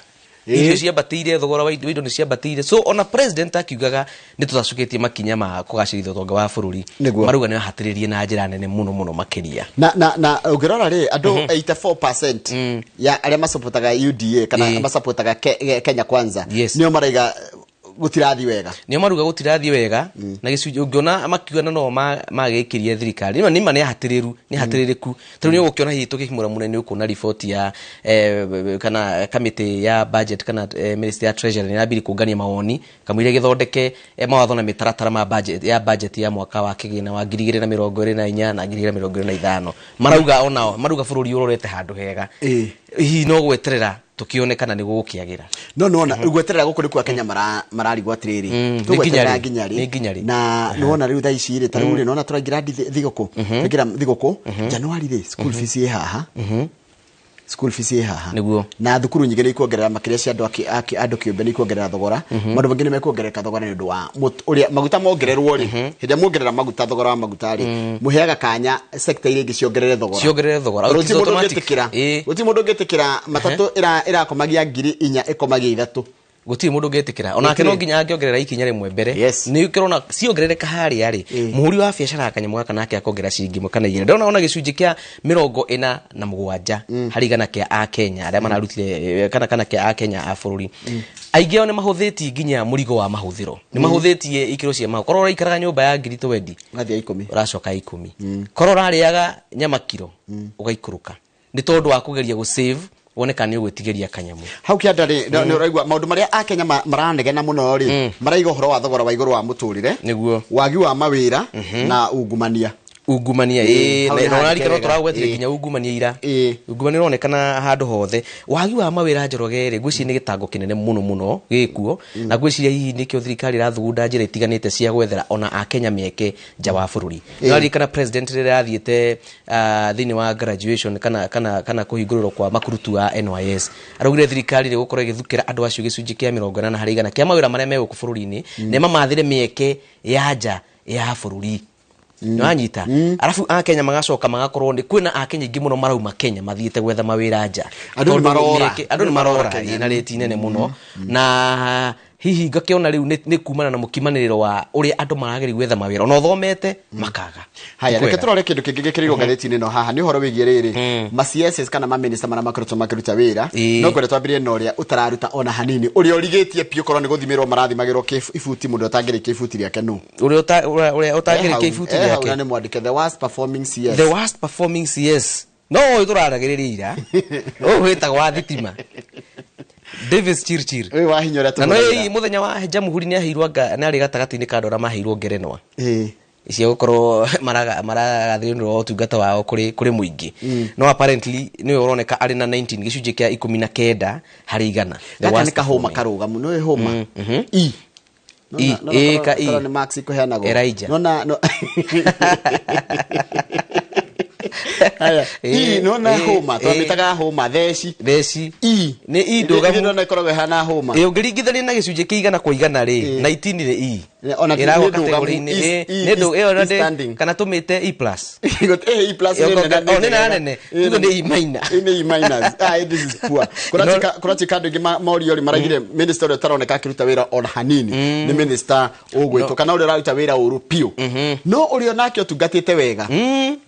irio ciambatĩire thogora wa indo nĩ ciambatĩire so ona president akiugaga nĩ tũtacũkĩtie makinya ma kũgacĩrithia ũtonga wa bũrũri maruga nĩ mahatĩrĩrie na njĩra nene mũno mũno makĩria. Na ũngĩrora rĩ andũ 84% ya arĩa masapotaga UDA kana masapotaga Kenya Kwanza nĩo maraiga gũtirathi wega. Nĩo maruga gũtirathi wega na gĩcunjĩ ũngĩona makiuga no magĩkĩrie thirikari nĩ ma nĩ ahatĩrĩru nĩ ahatĩrĩrĩku tondũ nĩ ũgũkĩona hihi tũkĩmũra nĩ ũkuona riboti ya kana kamĩtĩ ya budget kana ministry ya treasury nĩ yambire kũngania mawoni kamũira gĩthondeke mawatho na mĩtaratara ma budget ya budget ya mwaka wa kĩgĩna wa 2024 na 2025 marauga onao maruga bũrũri ũrorete handũ hega hihi no gweterera tukionekana nĩ gũgũkĩagĩra. No nona gweterera gũkũ nĩ kwa Kenya mararigwo atĩrĩrĩ tũgweterera nginya rĩ na nĩwona rĩu thaa ici rĩ ta rĩu rĩ nĩwona tũraingĩra thigũkũ tũraingĩra thigũkũ January rĩ school fees ĩ haha school fees ĩ haha nĩguo na thukuru nyingĩ nĩ ikuongerera makĩria cia andũ kĩũmbe nĩ ikuongerera thogora maũndũ mangĩ nĩ mekuongerereka thogora nĩ ũndũ wa ũrĩa maguta mongererwo rĩ hĩndĩ ĩrĩa muongerera maguta thogora wa maguta rĩ mũheaga kanya sector iria ingĩ ciongerere thogora gũtirĩ mũndũ ũngĩtĩkĩra matatũ ĩrakomagia 4,000 ĩkomagia 3 gũtirĩ mũndũ ũngĩtĩkĩra onake no nginya angĩongerera ikinya rĩmwe mbere nĩ ũkĩrona ciongerereka harĩa rĩ mũhũri wa biacara kanyamũ gaka nake akongerera ciringi 1 kana 2 ndona ona gĩcunjĩ kĩa 47 harĩ igana kĩa Akenya arĩa mararutire kana kĩa Akenya a bũrũri aingĩ ao nĩ mahũthĩtie nginya mũrigo wa mahũthĩro nĩ mahũthĩtie ikĩro cia mahũthĩro korwo ũraikaraga nyũmba ya 20,000 ũgathiĩ 10 ũracoka 10 korwo ũrarĩaga nyama kiro ũgaikũrũka nĩ tondũ wa kũgeria gũ-save wone kana nĩ ũgwĩtigĩria kanyamũ hau kĩanda rĩ nĩ ũraigua maũndũ marĩa Akenya maranegena mũno rĩ maraiga ũhoro wa thogora wa igũrũ wa mũtũrĩre nĩguo wagi wa mawĩra na ungumania ungumania na ũrarikana tũragwetire nginya ungumania ira ungumania ũronekana handũ hothe wagi wa mawĩra Njoroge rĩ ngwĩciria nĩ gĩtango kĩnene mũno mũno gĩkuo na ngwĩciria hihi nĩkĩo thirikari ĩrathugunda njĩra itiganĩte cia gwethera ona Akenya mĩeke nja wa bũrũri. Ũraririkana president rĩrĩa athiĩte thĩinĩ wa graduation kana kũhingũrĩrwo kwa makurutu wa NYS araugire thirikari rĩgũkorwo ĩgĩthukĩra andũ acio gĩcunjĩ kĩa 80 harĩ igana kĩa mawĩra marĩa me gũkũ bũrũri-inĩ na mamathĩre mĩeke ya nja ya bũrũri. Nĩwanyita arabu Akenya magacoka magakorwo nĩ kwĩna Akenya aingĩ mũno marauma Kenya mathiĩte gwetha mawĩra nja andũ nĩ marora na rĩti nene mũno na hihi ngakĩona rĩu nĩ kumana na mũkimanĩrĩro wa ũrĩa andũ marageria gwetha mawĩra ona ũthomete makaga. Haya reke tũrore kĩndũ kĩngĩ gĩkĩrĩirwo ngathĩti-inĩ ĩno haha nĩ ũhoro wĩgiĩ rĩrĩ ma CSs kana ma minister marĩa makoretwo makĩruta wĩra no ngwenda twambĩrĩrie na ũrĩa ũtararuta ona hanini ũrĩa ũrigĩtie biũ korwo nĩ gũthimĩrwo marathimagĩrwo ibuti mũndũ ũtangĩrĩkia ibuti rĩake nũ ũrĩa ũtangĩrĩkia ibuti rĩake nĩ mwandĩke the worst performing CS the worst performing CS no ũyũ tũraragĩrĩria ira ũyũ wĩtagwo wa thitima Davis Chirchir ũyũ wa hinya ũrĩa na no mũthenya wa Jamhuri nĩ aheirwo nĩ arĩ gatagatĩ-inĩ ka andũ arĩa maheirwo ngerenwa cia gũkorwo maragathĩrĩrio ũtungata wao kũrĩ mũingĩ no apparently nĩwe ũroneka arĩ na 19 gĩcunjĩ kĩa 19 harĩ igana. Gaka nĩ kahũma karũgamu nĩ hũma i I ka i nĩ max ĩkũheanagwo Elijah no na no Haya, I nona homa twamĩtaga homa theci. Theci I nĩ I ndũgamu. Nĩ ĩkoragwo ĩhana homa. Ĩ ũngĩringithania na gĩcunjĩ kĩa igana kwa igana rĩ, 19 nĩ E. Ona ti Ĩragwo nĩ ndũgamu, category-inĩ, E- nĩ ndũ- ĩyo E nĩ- standing. kana tũmĩte E plus. E plus Ĩyo nĩ nene, oh, nĩ nene nene. Tuge nĩ E minor. Nĩ E minus. Ah, this is poor. Kũratuĩka andũ aingĩ morio rĩ maraigire minister ũrĩa ũtaroneka akĩruta wĩra ona hanini nĩ minister ũgwĩtwo kana ũrĩa ũraruta wĩra ũru piũ, no ũrĩa onake ũtungatĩte wega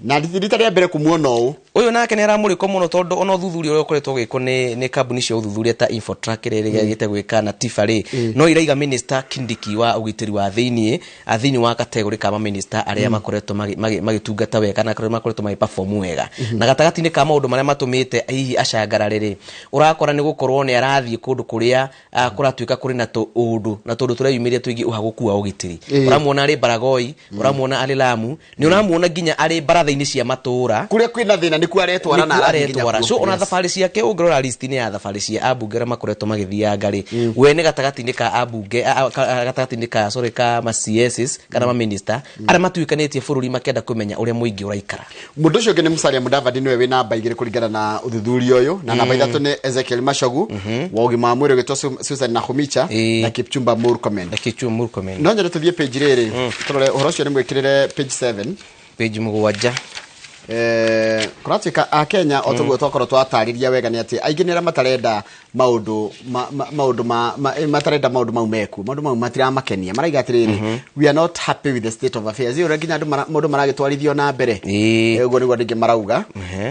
na rita rĩa mbere kũmuona ũũ. Ũyũ nake nĩ aramũrĩkwo mũno tondũ ona ũthuthuria ũrĩa ũkoretwo ũgĩkwo nĩ kambuni cia ũthuthuria ta Infotrack ĩrĩa ĩrĩgĩte gwĩka na Tifa rĩ, no iraiga minister Kindiki wa ũgitĩri wa thĩiniĩ thĩiniĩ wa kategori ka maminista arĩa makoretwo magĩtungata wega kana arĩa makoretwo magĩperform wega. Na gatagatĩ-inĩ ka maũndũ marĩa matũmĩte hihi acangarare rĩ, ũrakora nĩ gũkorwo nĩ arathiĩ kũndũ kũrĩa kũratuĩka kũrĩ na tũũndũ na tũndũ tũreyumĩria tũingĩ ũhagũku wa ũgitĩri. Ũramuona arĩ Baragoi, ũramuona arĩ Lamu, nĩ ũramuona nginya arĩ baratha-inĩ cia matũũra kũrĩa kwĩna thĩna nĩkuo aretwara na nĩkuo arathiĩ nginya aretwara. kuo. So ona thabarĩ ciake ũngĩrora list-inĩ ya thabarĩ cia ambunge arĩa makoretwo magĩthianga rĩ, we nĩ gatagatĩ-inĩ ka ambunge, gatagatĩ-inĩ ka sorry ka ma CSs kana ma minister arĩa matuĩkanĩtie bũrũri makĩenda kũmenya ũrĩa mũingĩ ũraikara. Mũndũ ũcio ũngĩ nĩ Musalia Mudavadi, nĩwe wĩ namba 2 kũringana na ũthuthuria ũyũ, na namba 3 nĩ Ezekiel Machogu wa ũgima wa mwĩrĩ ũgĩtwo Susan Nakhumicha na Kipchumba Murkomen. Na Kipchumba Murkomen. No nyende tũthiĩ page rĩrĩ tũrore ũhoro ũcio, nĩ mwĩkĩrĩre page 7. Page 7. Kũratuĩka a Kenya o toguo twakorwo twatarĩria wega nĩ atĩ aingĩ nĩ arĩa matarenda maũndũ maũndũ matarenda maũndũ mau mekuo, maũndũ mau matiramakenia, maraiga atĩrĩrĩ, we are not happy with the state of affairs. Ũrĩa nginya andũ maũndũ maragĩtwarithio na mbere. Ũguo nĩguo andũ aingĩ marauga,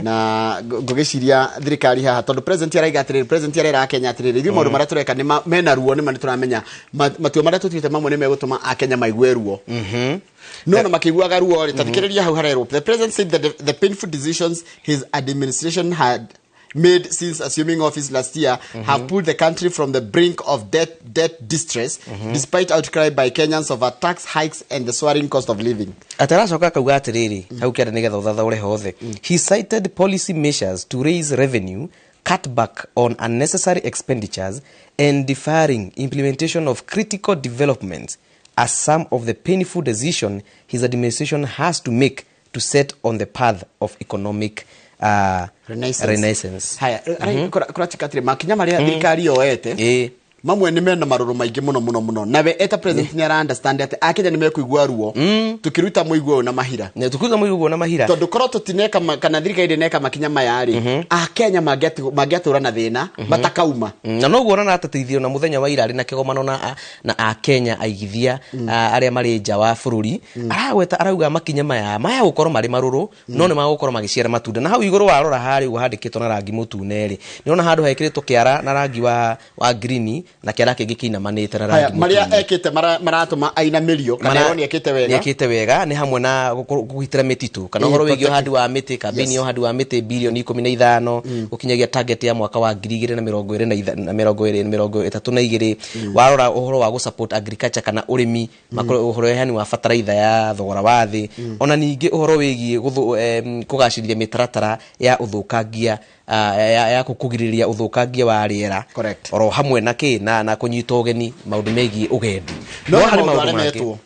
na ngũgĩciria thirikari haha tondũ president araiga atĩrĩrĩ, president arera Kenya atĩrĩrĩ, ithuĩ maũndũ marĩa tũreka nĩ mena ruo, nĩ ma nĩ tũramenya matua marĩa tũtuĩte mamwe nĩ megũtũma Akenya maigue ruo, no na makĩiguaga ruo rĩ, tathikĩrĩria hau harerwo, the president said that the painful decisions his administration had made since assuming office last year have pulled the country from the brink of debt distress, despite outcry by Kenyans over tax hikes and the soaring cost of living. Ataracoka akauga atĩrĩrĩ hau kĩanda nĩgetha ũthathaũre hothe. He cited policy measures to raise revenue, cut back on unnecessary expenditures and deferring implementation of critical developments as some of the painful decisions his administration has to make to set on the path of economic Renaissance. Renaissance. Haya, kũratuĩka atĩrĩ makinya marĩa thirikari yoete mamwe nĩ mena marũrũ maingĩ mũno mũno mũno, nawe eta president nĩ ara understand atĩ Akenya nĩ mekũigua ruo tũkĩruta mũigua ũyũ na mahira. Nĩ tũkĩruta mũigua ũyũ na mahira. Tondũ korwo tũtineka kana thirikari ndĩneka makinya maya rĩ, Akenya mangĩatũra na thĩna matakauma. Na noguo ona atatithio na mũthenya wa ira arĩ na kĩgomano na Akenya aigithia arĩa marĩ nja wa bũrũri, aragweta arauga makinya maya maya gũkorwo marĩ marũrũ no nĩ magũkorwo magĩciara matunda. Na hau igũrũ warora harĩ ũguo handĩkĩtwo na rangi mũtune rĩ, nĩ ũrona handũ hekĩrĩtwo kĩara na rangi wa green na kĩara kĩngĩ kĩinamanĩte na rangi mũtune. Marĩa ekĩte maratũma ainamĩrio kana ĩronio ekĩte wega. Nĩekĩte wega nĩ hamwe na kũgitĩra mĩtitũ kana ũhoro wĩgiĩ ũhandi wa mĩtĩ, kambĩini ya ũhandi wa mĩtĩ bilioni 15 gũkinyagia target ya mwaka wa 2022. Warora ũhoro wa gũ-support agriculture kana ũrĩmi, ũhoro yani wa bataraitha ya thogora wa thĩ, ona ningĩ ũhoro wĩgiĩ kũgacĩrithia mĩtaratara ya ũthũkangia ya kũgirĩrĩria ũthũkangia wa rĩera, oro hamwe na kĩ na kũnyita ũgeni maũndũ megiĩ ũgendi. No harĩ maũndũ aremetwo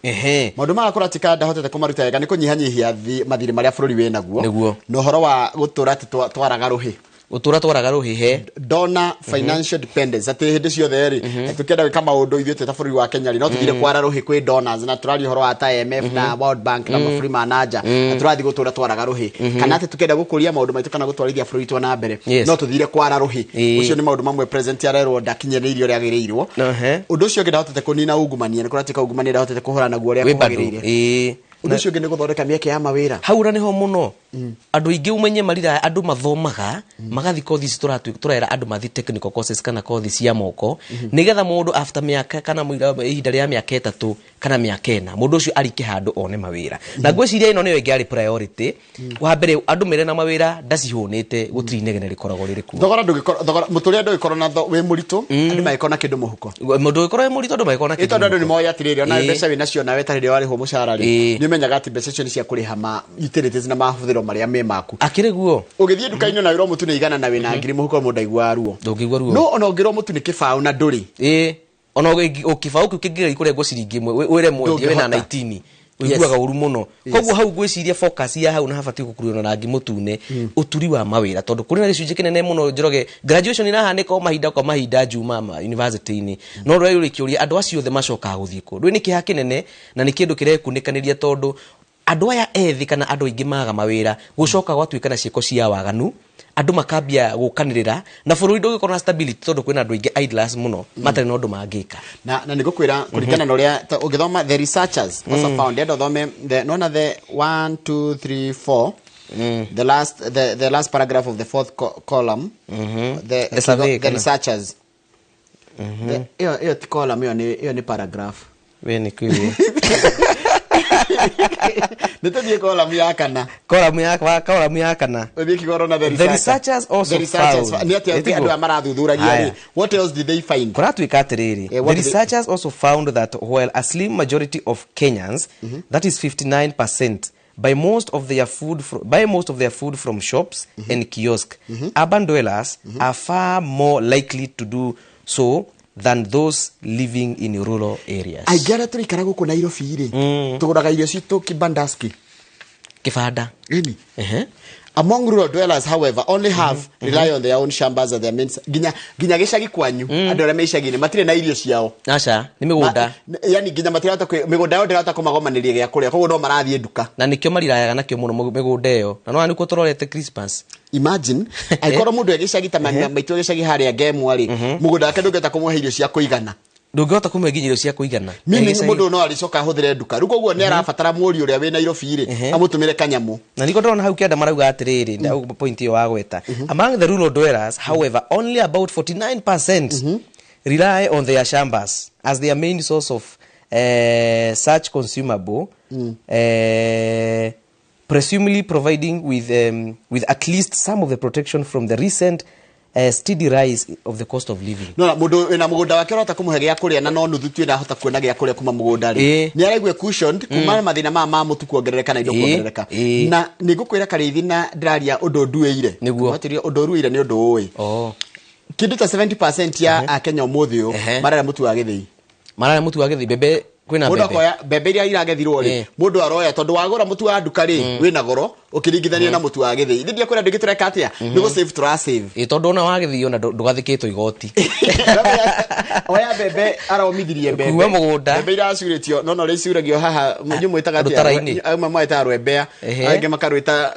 maũndũ maya kũratika ndahotete kũmaruta wega nĩ kũnyihanyihia mathirĩ marĩa bũrũri wĩ naguo, na ũhoro wa gũtũra atĩ twaraga rũhĩ, gũtũra twaraga rũhĩ he donor financial dependence, atĩ hĩndĩ ciothe rĩ tũkĩenda gwĩka maũndũ ithuĩ twĩ ta bũrũri wa Kenya rĩ no tũthire kwara rũhĩ kwĩ donors, na tũraria ũhoro wa ta IMF na World Bank na mabũrũri ma nanja, na tũrathiĩ gũtũra twaraga rũhĩ, kana atĩ tũkĩenda gũkũria maũndũ maitũ kana gũtwarithia bũrũri witũ na mbere no tũthire kwara rũhĩ. Ũcio nĩ maũndũ mamwe president arerwo ndakinyanĩirie ũrĩa agĩrĩirwo. Ũndũ ũcio ũngĩ ndahotete kũnina ungumania, nĩ kũratuĩka ungumania ndahotete kũhũrana naguo ũrĩa kwagĩrĩire. Ũndũ ũcio ũngĩ nĩ gũthondeka mĩeke ya mawĩra. Hau nĩho mũno andũ aingĩ umenye marira andũ mathomaga magathi kothi ici tũrera andũ mathi technical courses kana kothi cia moko nĩgetha mũndũ after mĩaka kana ihinda rĩa mĩaka 3 kana mĩaka 4 mũndũ ũcio arike handũ one mawĩra. Na ngwĩciria ĩno nĩyo ĩngĩarĩ priority. Wa mbere andũ mere na mawĩra ndacihũnĩte gũtirĩ inegene rĩkoragwo rĩrĩ kuo. Thogora ndũgĩkorwo thogora mũtũrĩre ndũgĩkorwo na wĩ mũritũ, andũ magĩkorwo na kĩndũ mũhuko. Mũndũ ũgĩkorwo wĩ mũritũ andũ magĩkorwo na kĩndũ. Tondũ andũ nĩ moĩ atĩrĩrĩ ona mbeca wĩ nacio nawe ta rĩrĩa warĩhwo mũcara rĩ nĩ ũmenyaga atĩ mbeca icio nĩ cia kũrĩha ma utilities na mahũthĩro marĩa me maku. Akĩrĩ guo ũgĩthiĩ nduka-inĩ na wĩrwo mũtu nĩ 100 na wĩna 1000 mũhuko mũndũ aiguaga ruo. Ndũngĩigua ruo. No ona ũngĩrwo mũtu nĩ kĩbaũ na ndũrĩ. Ona kĩbaũ kĩu kĩngĩgeria kũrengwo ciringi 1 wĩre mwendia wĩna 19 Ũiguaga ũru mũno. Koguo hau ngwĩciria focus ya hau na habatiĩ gũkuruo na rangi mũtune, ũturi wa mawĩra, tondũ kũrĩ na gĩcunjĩ kĩnene mũno Njoroge, graduation irahanĩka o mahinda kwa mahinda Juma ma university-inĩ, no rĩu ũrĩ kĩũria andũ acio othe macokaga gũthiĩ kũ? Rĩu nĩ kĩeha kĩnene na nĩ kĩndũ kĩrekunĩkanĩria, tondũ andũ aya ethĩ kana andũ aingĩ maga mawĩra, gũcoka gwatuĩka na ciĩko cia waganu, andũ makambia gũkanĩrĩra, na bũrũri ndũngĩkorwo na stability tondũ kwĩna andũ aingĩ idlers mũno matarĩ na ũndũ mangĩka. Na nĩ ngũkwĩra kũringana na ũrĩa ũngĩthoma, the researchers also found, enda ũthome the nona the 1 2 3 4, the last paragraph of the fourth column, the The survey, the kana? researchers. Ĩyo ti column, ĩyo nĩ paragraph. We nĩ kĩĩ? Nĩ tũthiĩ column ya kana. Column ya kana. Ũthiĩ kĩgoro na the The researchers also The researchers found. Nĩ atĩa Ĩtiguo? andũ aya marathuthuragia rĩ? Haya. What else did they find? Kũratuĩka atĩrĩrĩ, Eh, what the did they- researchers also found that while a slim majority of Kenyans, that is 59%, buy most of their food from shops and kiosk, urban dwellers are far more likely to do so than those living in rural areas. Aingĩ arĩa tũraikara gũkũ Nairobi rĩ, tũgũraga irio citũ kibandaski. Kĩbanda. Ĩni. Among rural dwellers, however, only half rely on their own shambas as their main, nginya gĩcagi kwanyu, andũ arĩa me icagi-inĩ matirĩ na irio ciao. Aca, nĩ mĩgũnda. Yani nginya matirahota mĩgũnda yao ndĩrahota kũmagomanĩria gĩa kũrĩa, koguo no marathiĩ nduka. Na nĩkĩo marirayaga nakĩo mũno mĩgũnda ĩyo, na no nĩkuo tũrorete Christmas. Imagine angĩkorwo mũndũ e gĩcagi ta maitũ gĩcagi harĩa Ngemwa rĩ, mũgũnda wake ndũngĩhota kũmũhe irio cia kũigana. Ndũngĩhota kũmũhe nginya irio cia kũigana. Meaning Gĩcagi- mũndũ no arĩcoka ahũthĩre nduka rĩu, koguo nĩ arabatara mũriũ ũrĩa wĩ Nairobi rĩ amũtũmĩre kanyamũ. Na niko ndĩrona hau kĩanda marauga atĩrĩrĩ, point ĩyo wagweta, among the rural dwellers, however, only about 49% rely on their shambas as their main source of such consumable, presumably providing with at least some of the protection from the recent steady rise of the cost of living. No na mũndũ wĩna mũgũnda wake ũrahota kũmũhe gĩa kũrĩa, na no nuthu tu ĩrahota kuona gĩa kũrĩa kuma mũgũnda rĩ, nĩ araigua cushioned kuma mathĩna maya ma mũtu kuongerereka na indo kuongerereka. Na nĩ ngũkwĩra Karĩithi, na ndĩraria ũndũ nduĩire. Nĩguo. Atĩrĩ, ũndũ ũruĩire nĩ ũndũ ũĩ. Kĩndũ ta 70% ya Akenya ũmũthĩ ũyũ mararĩa mũtu wa gĩthĩi. Mararĩa mũtu wa gĩthĩi, mbembe kwĩna Mũndũ mbembe. akoya mbembe iria iragethirwo rĩ, mũndũ aroya, tondũ wagũra mũtu wa nduka rĩ, wĩna goro ũkĩringithania na mũtu wa gĩthĩi. Ithe ndiakwĩra ndĩngĩ tũreka atĩa, nĩ gũ save tũra save. Ĩ, tondũ ona wa gĩthĩi ona ndũgathĩkĩtwo igoti. Oya mbembe aromithirie mbembe Kuma mũgũnda. Mbembe iracurĩtio no no icuragio haha inyuĩ mwĩtaga atĩa? Rũtara-inĩ. Amwe mwĩtaga rwembea, angĩ makarwĩta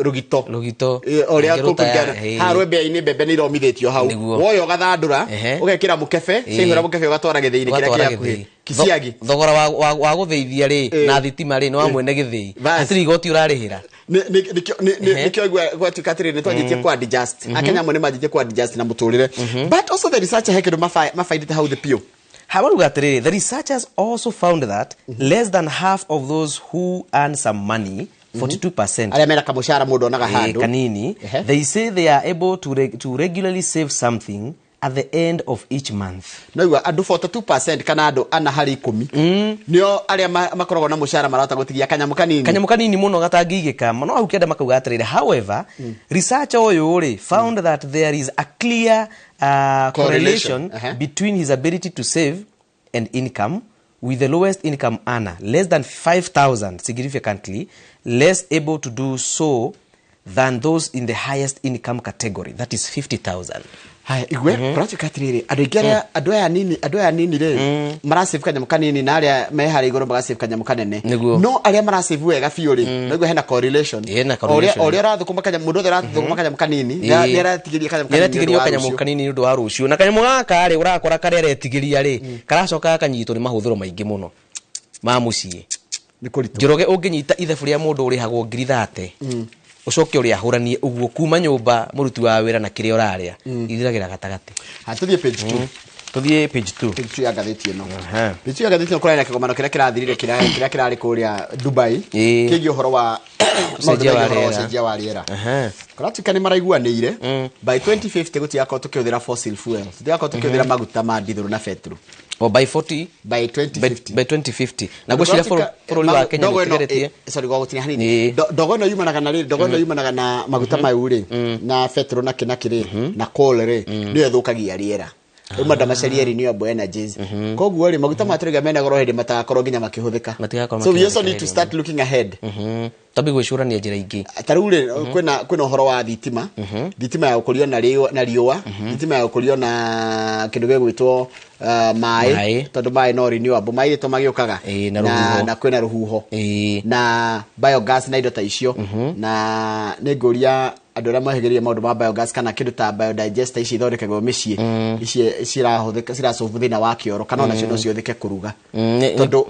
rũgito. Rũgito. Ũrĩa Angĩ rũtaya, kũringana haha rwembea-inĩ mbembe nĩ iromithĩtio hau. Woya ũgathandũra, ũgekĩra mũkebe, ciaihũra mũkebe ũgatwara gĩthĩi-inĩ kĩrĩa Ũgatwara kĩ hakuhĩ gĩthĩi. kiciagi. Thogora wa gũthĩithia rĩ na thitima rĩ nĩ wa mwene gĩthĩi, hatirĩ igoti ũrarĩhĩra. Nĩkĩo igua gwatuĩka atĩrĩrĩ, nĩ twanjĩtie ku adjust. Akenya amwe nĩ manjĩtie ku adjust na mũtũrĩre, but also the researcher he kĩndũ mabaindĩte hau thĩ piũ. Habaruga atĩrĩrĩ, the researchers also found that less than half of those who earn some money, 42%, arĩa mena kamũcara mũndũ onaga handũ kanini, they say they are able to regularly save something at the end of each month. No igua andũ 42% kana andũ 4 harĩ 10 nĩo arĩa makoragwo na mũcara marahota gũtigia kanyamũ kanini. Kanyamũ kanini mũno gatangĩigĩka. No hau kĩanda makauga atĩrĩrĩ, however, researcher ũyũ rĩ found that there is a clear correlation between his ability to save and income, with the lowest income earner, less than 5000, significantly less able to do so than those in the highest income category, that is 50,000. Haya, igwe kũratuĩka atĩrĩrĩ, andũ aingĩ arĩa andũ aya nini rĩ marasave kanyamũ kanini, na arĩa me harĩa igũrũ magasave kanyamũ kanene. Nĩguo. No arĩa marasave wega biũ rĩ, no igwe hena correlation. Hena O ũrĩa correlation. o ũrĩa ũrathũkũma kanyamũ, mũndũ wothe ũrathũkũma kanyamũ kanini nĩ aratigĩria kanyamũ kanini nĩ ũndũ nĩaratigĩrio wa kanyamũ rũciũ. kanini nĩ ũndũ wa rũciũ, na kanyamũ gaka rĩ, ũrakora karĩa aretigĩria rĩ karacoka gakanyitwo nĩ mahũthĩro maingĩ mũno ma mũciĩ. Nĩ kũritũ. Njoroge, ũngĩnyita ithabu rĩa mũndũ ũrĩhagwo 30,000, ũcoke ũrĩahũranie ũguo kuma nyũmba mũruti wa wĩra na kĩrĩa ũrarĩa, ithiragĩra gatagatĩ. Ha, tũthiĩ page 2. Tũthiĩ page 2. Page 2 ya ngathĩti ĩno. Page 2 ya ngathĩti ĩno kũrarĩ na kĩgomano kĩrĩa kĩrathirire, kĩrĩa kĩrarĩ kũrĩa Dubai, kĩgiĩ ũhoro wa maũndũ Ũcenjia wa megiĩ ũhoro wa rĩera. ũcenjia wa rĩera. Kũratuĩka nĩ maraiguanĩire by 2050 gũtigakorwo tũkĩhũthĩra fossil fuel, tũtigakorwo tũkĩhũthĩra maguta ma ndithũrũ na betũrũ. O by 40 by 2050. By 2050. Na ngwĩciria bũrũri wa Kenya Ndogo ĩno, nĩũtigarĩtie. Sorry gwa gũtinia hanini. Ndogo ĩno yumanaga na rĩrĩ, ndogo ĩno yumanaga na maguta mayu rĩ, na betũrũ na kĩ na kĩ rĩ, na coal rĩ, nĩyo ĩthũkagia rĩera. Rĩu mandũ macarie renewable energies. Koguo rĩ, maguta ma tũraiga mena goro hĩndĩ matagakorwo nginya makĩhũthĩka. Matigakorwo So we also makĩhũthĩka need to hĩndĩ. start looking ahead. Tambi gwĩcũrania njĩra ingĩ. Ta rĩu rĩ, kwĩna ũhoro wa thitima, thitima ya gũkũrio na riũa, thitima ya gũkũrio na kĩndũ gĩgwĩtwo maĩ, Maĩ. tondũ maĩ no renewable, maĩ to magĩũkaga na rũhuho. Na kwĩna rũhuho na biogas na indo ta icio. Na nĩ ngũria andũ arĩa mahĩgĩrĩire maũndũ ma biogas kana kĩndũ ta biodigester ici ithondekagwo mĩciĩ, ici cirahũthĩka cirasolve thĩna wa kĩoro, kana onacio no cihũthĩke kũruga, tondũ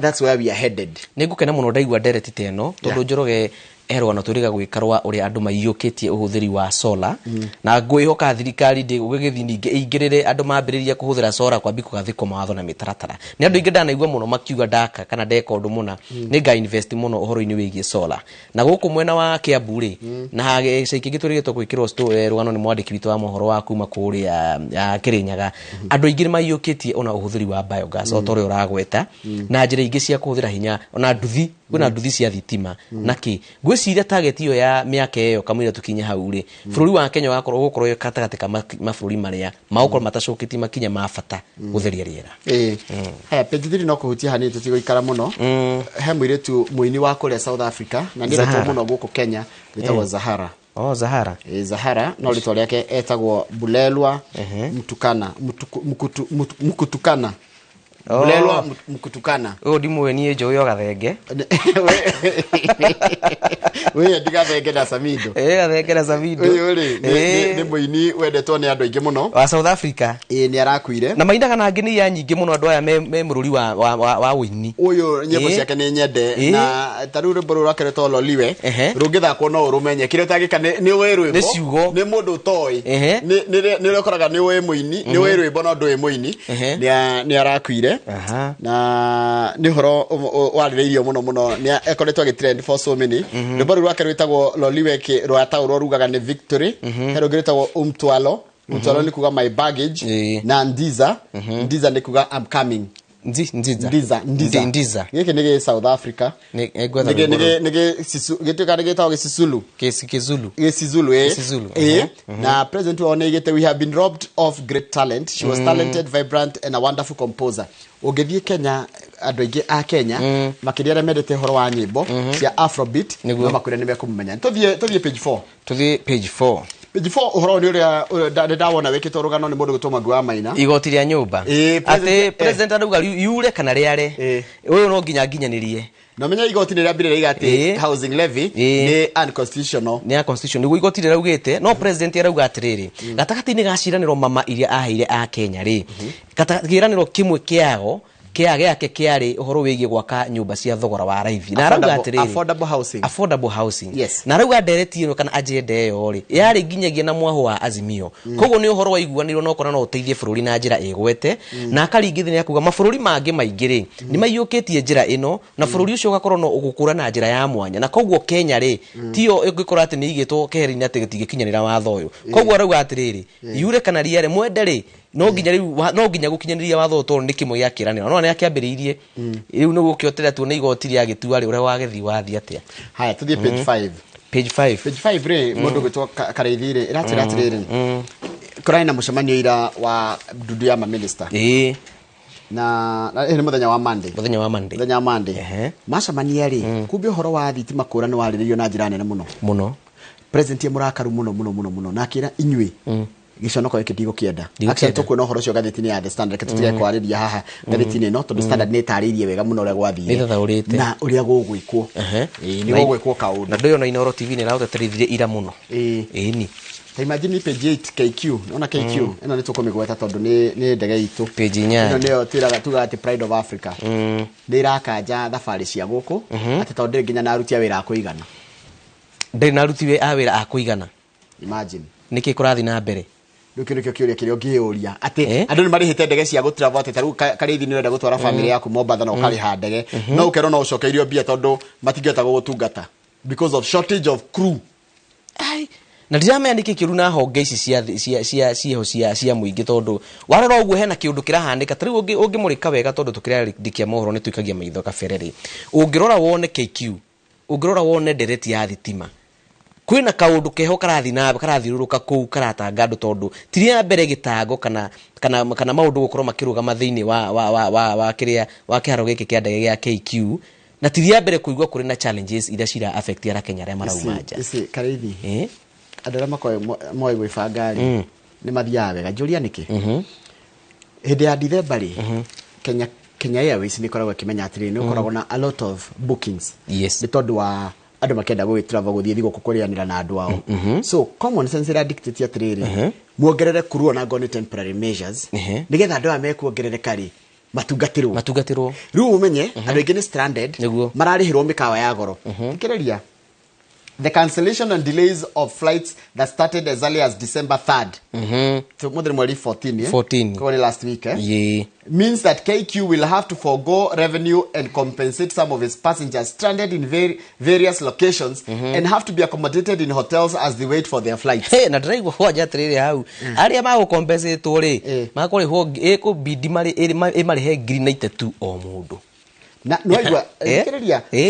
that's where we are headed. Nĩ ngũkena mũno ndaigua ndereti ta ĩno, tondũ Njoroge, he rũgano twĩrĩga gwĩka rwa ũrĩa andũ maiyũkĩtie ũhũthĩri wa solar, na ngwĩhoka thirikari ndĩgũgĩthiĩ ningĩ ĩingĩrĩre andũ mambĩrĩria kũhũthĩra solar kwambi kũgathĩkwo mawatho na mĩtaratara. Nĩ andũ aingĩ ndanaigua mũno makiuga ndaka kana ndeka ũndũ mũna, nĩ nga invest mũno ũhoro-inĩ wĩgiĩ solar. Na gũkũ mwena wa Kiambu rĩ, na gĩcagi kĩngĩ twĩrĩgĩtwo gwĩkĩrwo rũgano nĩ mwandĩki witũ wa mohoro wa kuma kũrĩa ya Kĩrĩnyaga, andũ aingĩ nĩ maiyũkĩtie ona ũhũthĩri wa biogas o ta ũrĩa ũragweta, na njĩra ingĩ cia kũhũthĩra hinya, ona nduthi, kwĩna nduthi cia thitima. Na kĩ ngwĩciria target ĩyo ya mĩaka ĩyo kamũira tũkinye hau rĩ, bũrũri wa Kenya ũgakorwo ũgũkorwo wĩ gatagatĩ ka mabũrũri marĩa magũkorwo matacũkĩtie makinya ma bata gũtheria rĩera. Ĩĩ. Haya, page 3 no kũhutia hanini, tũtigũikara mũno. He mũirĩtu mũini wa kũrĩa South Africa na nĩ Zahara. mũno gũkũ Kenya, wĩtagwo Zahara. Oh, Zahara. Ĩ, Zahara, no rĩtwa rĩake etagwo Bulelwa Mtukana, Mkutukana. Oh. Bulelwa Mkutukana. Ũyũ ndimũĩ niĩ, njũĩ o gathenge. Wĩ ndigathenge na Samido. Ĩ, gathenge na Samido. Ũyũ rĩ, nĩ mũini wendetwo nĩ andũ aingĩ mũno wa South Africa. Ĩ, nĩ arakuire. Na mainaga na ngĩ ya nyingĩ mũno andũ aya me mũrũri wa ũini. Ũyũ nyĩmbo ciake nĩ nyende, na ta rĩu rwĩmbo rũu rwake rwĩtagwo Loliwe rũngĩthakwo no ũrũmenye. Kĩrĩa ũtangĩka nĩ ũĩ rwĩmbo, Nĩ ciugo. Nĩ mũndũ ũtoĩ, nĩ ũrĩa ũkoraga nĩ ũĩ mũini, nĩ ũĩ rwĩmbo no ndũĩ mũini. Nĩ arakuire, na nĩ ũhoro warĩrĩirio mũno mũno, nĩ ekoretwo agĩtrend for so many. Rwĩmbo rũu rwake rwĩtagwo Loliwe rwataũrwo rugaga nĩ victory. He rũngĩ rwĩtagwo Umtwalo. Umtwalo nĩ kuga my baggage, na Ndiza, Ndiza nĩ kuga I'm coming. Ndiza. Ndiza, Ndiza. Ndiza. Gĩkĩ nĩ gĩ South Africa. Nĩ ngwetha Nĩ rwĩmbo rũu. nĩ gĩtuĩka nĩ gĩtagwo Gĩsisulu. Kizulu. Gĩsizulu, ĩ. Gĩsizulu, Ĩ. Na president wao nĩ aigĩte, "We have been robbed of great talent. She was talented, vibrant and a wonderful composer." Ũngĩthiĩ Kenya, andũ aingĩ a Kenya, makĩria arĩa mendete ũhoro wa nyĩmbo cia afrobeat, no makwĩre nĩ mekũmũmenya. Tũthiĩ page 4. Tũthiĩ page 4. Page 4, ũhoro nĩ ũrĩa nĩ ndawona wĩkĩtwo rũgano nĩ mũndũ gwĩtwo Mwangi wa Maina. Igoti rĩa nyũmba. Ĩ, atĩ president president arauga yure kana rĩare, ũyũ no nginya nginyanĩrie. Na menya igoti nĩ rĩambire rĩiga atĩ housing levy nĩ unconstitutional. Nĩ ya constitution nĩguo igoti rĩraugĩte, no president arauga atĩrĩrĩ, gatagatĩ-inĩ ga ciĩranĩro mama iria aheire a Kenya rĩ, kĩĩranĩro kĩmwe kĩago kĩa gĩake kĩarĩ ũhoro wĩgiĩ gwaka nyũmba cia thogora wa raithi, na arauga atĩrĩrĩ, Affordable housing. Affordable housing. Yes. Na arauga ndereti ĩno kana agenda ĩyo rĩ, yarĩ nginyagia na mwaho wa Azimio, koguo nĩ ũhoro waiguanĩirwo na ũkona no ũteithie bũrũri na njĩra ĩgwete. Na akaringithania kuga mabũrũri mangĩ maingĩ rĩ, nĩ maiyũkĩtie njĩra ĩno, na bũrũri ũcio ũgakorwo no ũgũkũra na njĩra ya mwanya, na koguo Kenya rĩ, tiyo ĩngĩkorwo atĩ nĩ igĩtwo keheri-inĩ atĩ gĩtingĩkinyanĩra watho ũyũ. Koguo arauga atĩrĩrĩ, yure kana rĩare, mwende rĩ, no nginya rĩu no nginya gũkinyanĩria watho ũyũ, tondũ nĩ kĩmwe gĩa kĩĩranĩro no nĩ akĩambĩrĩirie. Rĩu nĩ gũkĩotera tuone igoti rĩagĩtua rĩ, ũrĩa wagĩthiĩ wathiĩ atĩa. Haya, tũthiĩ page 5. Page 5. Page 5 rĩ, mũndũ gwĩtwo Karĩithi rĩ, ĩratwĩra atĩrĩrĩ, kũrarĩ na mũcemanio ira wa ndundu ya maminista, na nĩ mũthenya wa Monday. Mũthenya wa Monday. Mũthenya wa Monday macemania rĩ, kumbe ũhoro wa thitima kũra nĩ warĩrĩirio na njĩra nene mũno mũno. President ye mũrakaru mũno mũno mũno mũno, na akĩra inyuĩ gĩconoko gĩkĩ ndigũkĩenda. Ndigũkĩenda. Actually, tũkuona ũhoro ũcio ngathĩti-inĩ ya The Standard. Reke tũtige kwarĩria haha ngathĩti-inĩ ĩno, tondũ Standard nĩ ĩtarĩirie wega mũno ũrĩa gwathire Nĩ ĩthathaũrĩte. na ũrĩa gũgwĩkwo. Ĩĩ, nĩ gũgwĩkwo kaũndũ. Na ndũyũ na Inooro TV nĩ ĩraũteterithirie ira mũno. Ĩni. Ta imagine page 8, KQ, ona KQ ĩno nĩ tũkũmĩgweta tondũ nĩ ndege itũ. Page 8. Ĩno nĩyo twĩraga, tugaga atĩ pride of Africa. Nĩ irakanja thabarĩ cia gũkũ, atĩ tondũ ndĩrĩ nginya na aruti a wĩra a kũigana. Ndĩrĩ na aruti a wĩra a kũigana. Imagine. Nĩkĩ kũrathiĩ na mbere? Rĩu kĩu nĩkĩo kĩũria kĩrĩa ũngĩyũria, atĩ andũ nĩ marĩhĩte ndege cia gũtravel, atĩ ta rĩu Karĩithi nĩ ũrenda gũtwara famĩlĩ yaku Mombatha na ũkarĩha ndege, no ũkerwo no ũcokeirio mbia tondũ matingĩhota gũgũtungata because of shortage of crew. Ai, na ndiramenya nĩkĩ kĩũru na honge ici cia cia cia ciĩho cia mũingĩ, tondũ warora ũguo hena kĩũndũ kĩrahanĩka. Ta rĩu ũngĩmũrĩka wega, tondũ tũkĩrandĩkia mohoro nĩ tũikagia maitho kabere rĩ, ũngĩrora wone KQ, ũngĩrora wone ndereti ya thitima, Kwina kaundu keho karathi na karathiururuka kuu karatanga andu tondu ti rĩa mbere gitango kana kana kana maundu gukorwo makirugama thiini wa wa wa wa wa kiria wa kiharo giki kia ndege gia KQ na ti rĩa mbere kuigua kuri na challenges iria cira affect ara Kenya aria marauma nja. Ici Karithi andu aria makoragwo moĩ gwĩbanga rĩ nĩ mathiaga wega. Njũria nĩkĩ hĩndĩ ya December rĩ Kenya Airways nĩ ĩkoragwo ĩkĩmenya atĩrĩrĩ nĩ ũkoragwo na a lot of bookings. Yes. Nĩ tondũ wa andũ makĩenda gũgĩ travel gũthiĩ thigũkũ kũrĩanĩra na andũ ao. So common sense ĩra dictate atĩrĩrĩ muongerere crew ona ngorwo nĩ temporary measures nĩgetha andũ aya mekuongerereka rĩ matungatĩrwo. Rĩu ũmenye andũ aingĩ nĩ stranded mararĩhĩrwo mĩkawa ya goro. Thikĩrĩria. The cancellation and delays of flights that started as early as December 3rd. So more than 14, yeah? 14. Only last week, eh? Yeah. Means that KQ will have to forgo revenue and compensate some of its passengers stranded in various locations and have to be accommodated in hotels as they wait for their flights. Hey, na ndĩraigua kwanja atĩrĩrĩ hau. Arĩa magũkompensetwo rĩ, makũrĩhwo ĩkũbidi ĩmarĩhe 93,000 o mũndũ. Na, no,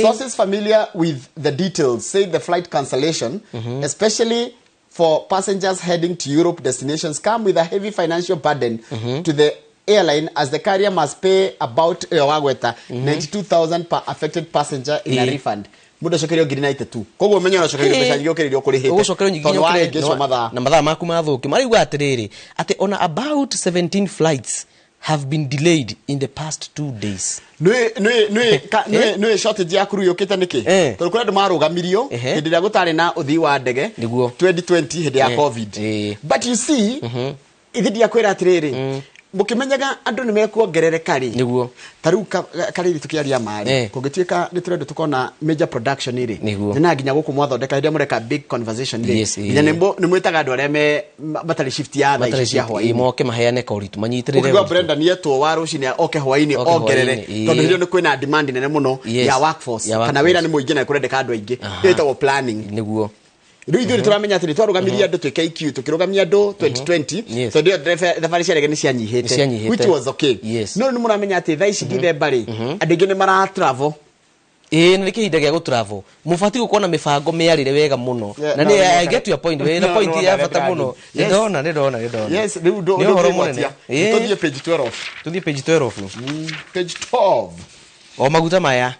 sources familiar with the details say the flight cancellation, especially for passengers heading to Europe destinations, come with a heavy financial burden to the airline as the carrier must pay about 92,000 per affected passenger in a refund. Mundu acokerio 93,000. Koguo menye ũracokerio mbeca nyingĩ ũkĩrĩrio ũkũrĩhĩte. Ũgũcokerio nyingĩ ũkĩrĩrio mathaa. Na mathaa maku mathũke. Marauga atĩrĩrĩ, atĩ ona about 17 flights have been delayed in the past 2 days. Nĩ shortage ya crew yũkĩte nĩkĩ? Tondũ kũrĩ andũ marũgamirio hĩndĩ ĩrĩa gũtarĩ na ũthii wa ndege 2020 hĩndĩ ya COVID. But you see, ithe ndiakwĩra atĩrĩrĩ, mũkĩmenyaga andũ nĩ mekuongerereka rĩ. Nĩguo. Ta rĩu Karĩithi tũkĩaria marĩ, kũngĩtuĩka nĩ tũrenda tũkona major production rĩ, nĩ nginya gũkũ mwathondeka hĩndĩ ĩrĩa mũreka big conversation rĩ, nginya nĩ mwĩtaga andũ arĩa me matarĩ shift ya thaa ici cia hwaĩ-inĩ. Moke maheane kaũritũ manyitĩrĩre. Ũkĩigua Brenda nĩetwo wa rũcinĩ oke hwaĩ-inĩ ongerere, tondũ hĩndĩ ĩyo nĩ kwĩna demand nene mũno ya workforce, kana wĩra nĩ mũingĩ na kũrendeka andũ aingĩ. Ĩyo ĩtagwo planning. Nĩguo. Rĩu ithuĩ nĩtũramenya atĩ nĩtwarũgamirie andũ twĩ KQ tũkĩrũgamia andũ 2020 tondũ ĩyo thabarĩ cia ndege nĩcianyihĩte, which was okay. No rĩu nĩmũramenya atĩ thaa ici December rĩ, andũ aingĩ nĩ mara travel. Ĩĩ nĩ kĩhinda gĩa gũtravel. Mũbatiĩ gũkorwo na mĩbango mĩarĩre wega mũno. Na nĩ I get your point. Wĩna point ya bata mũno. Nĩndona. Yes, rĩu nĩ ũhoro mũnene. Tũthiĩ page 12. Tũthiĩ page 12. Page 12. O maguta maya.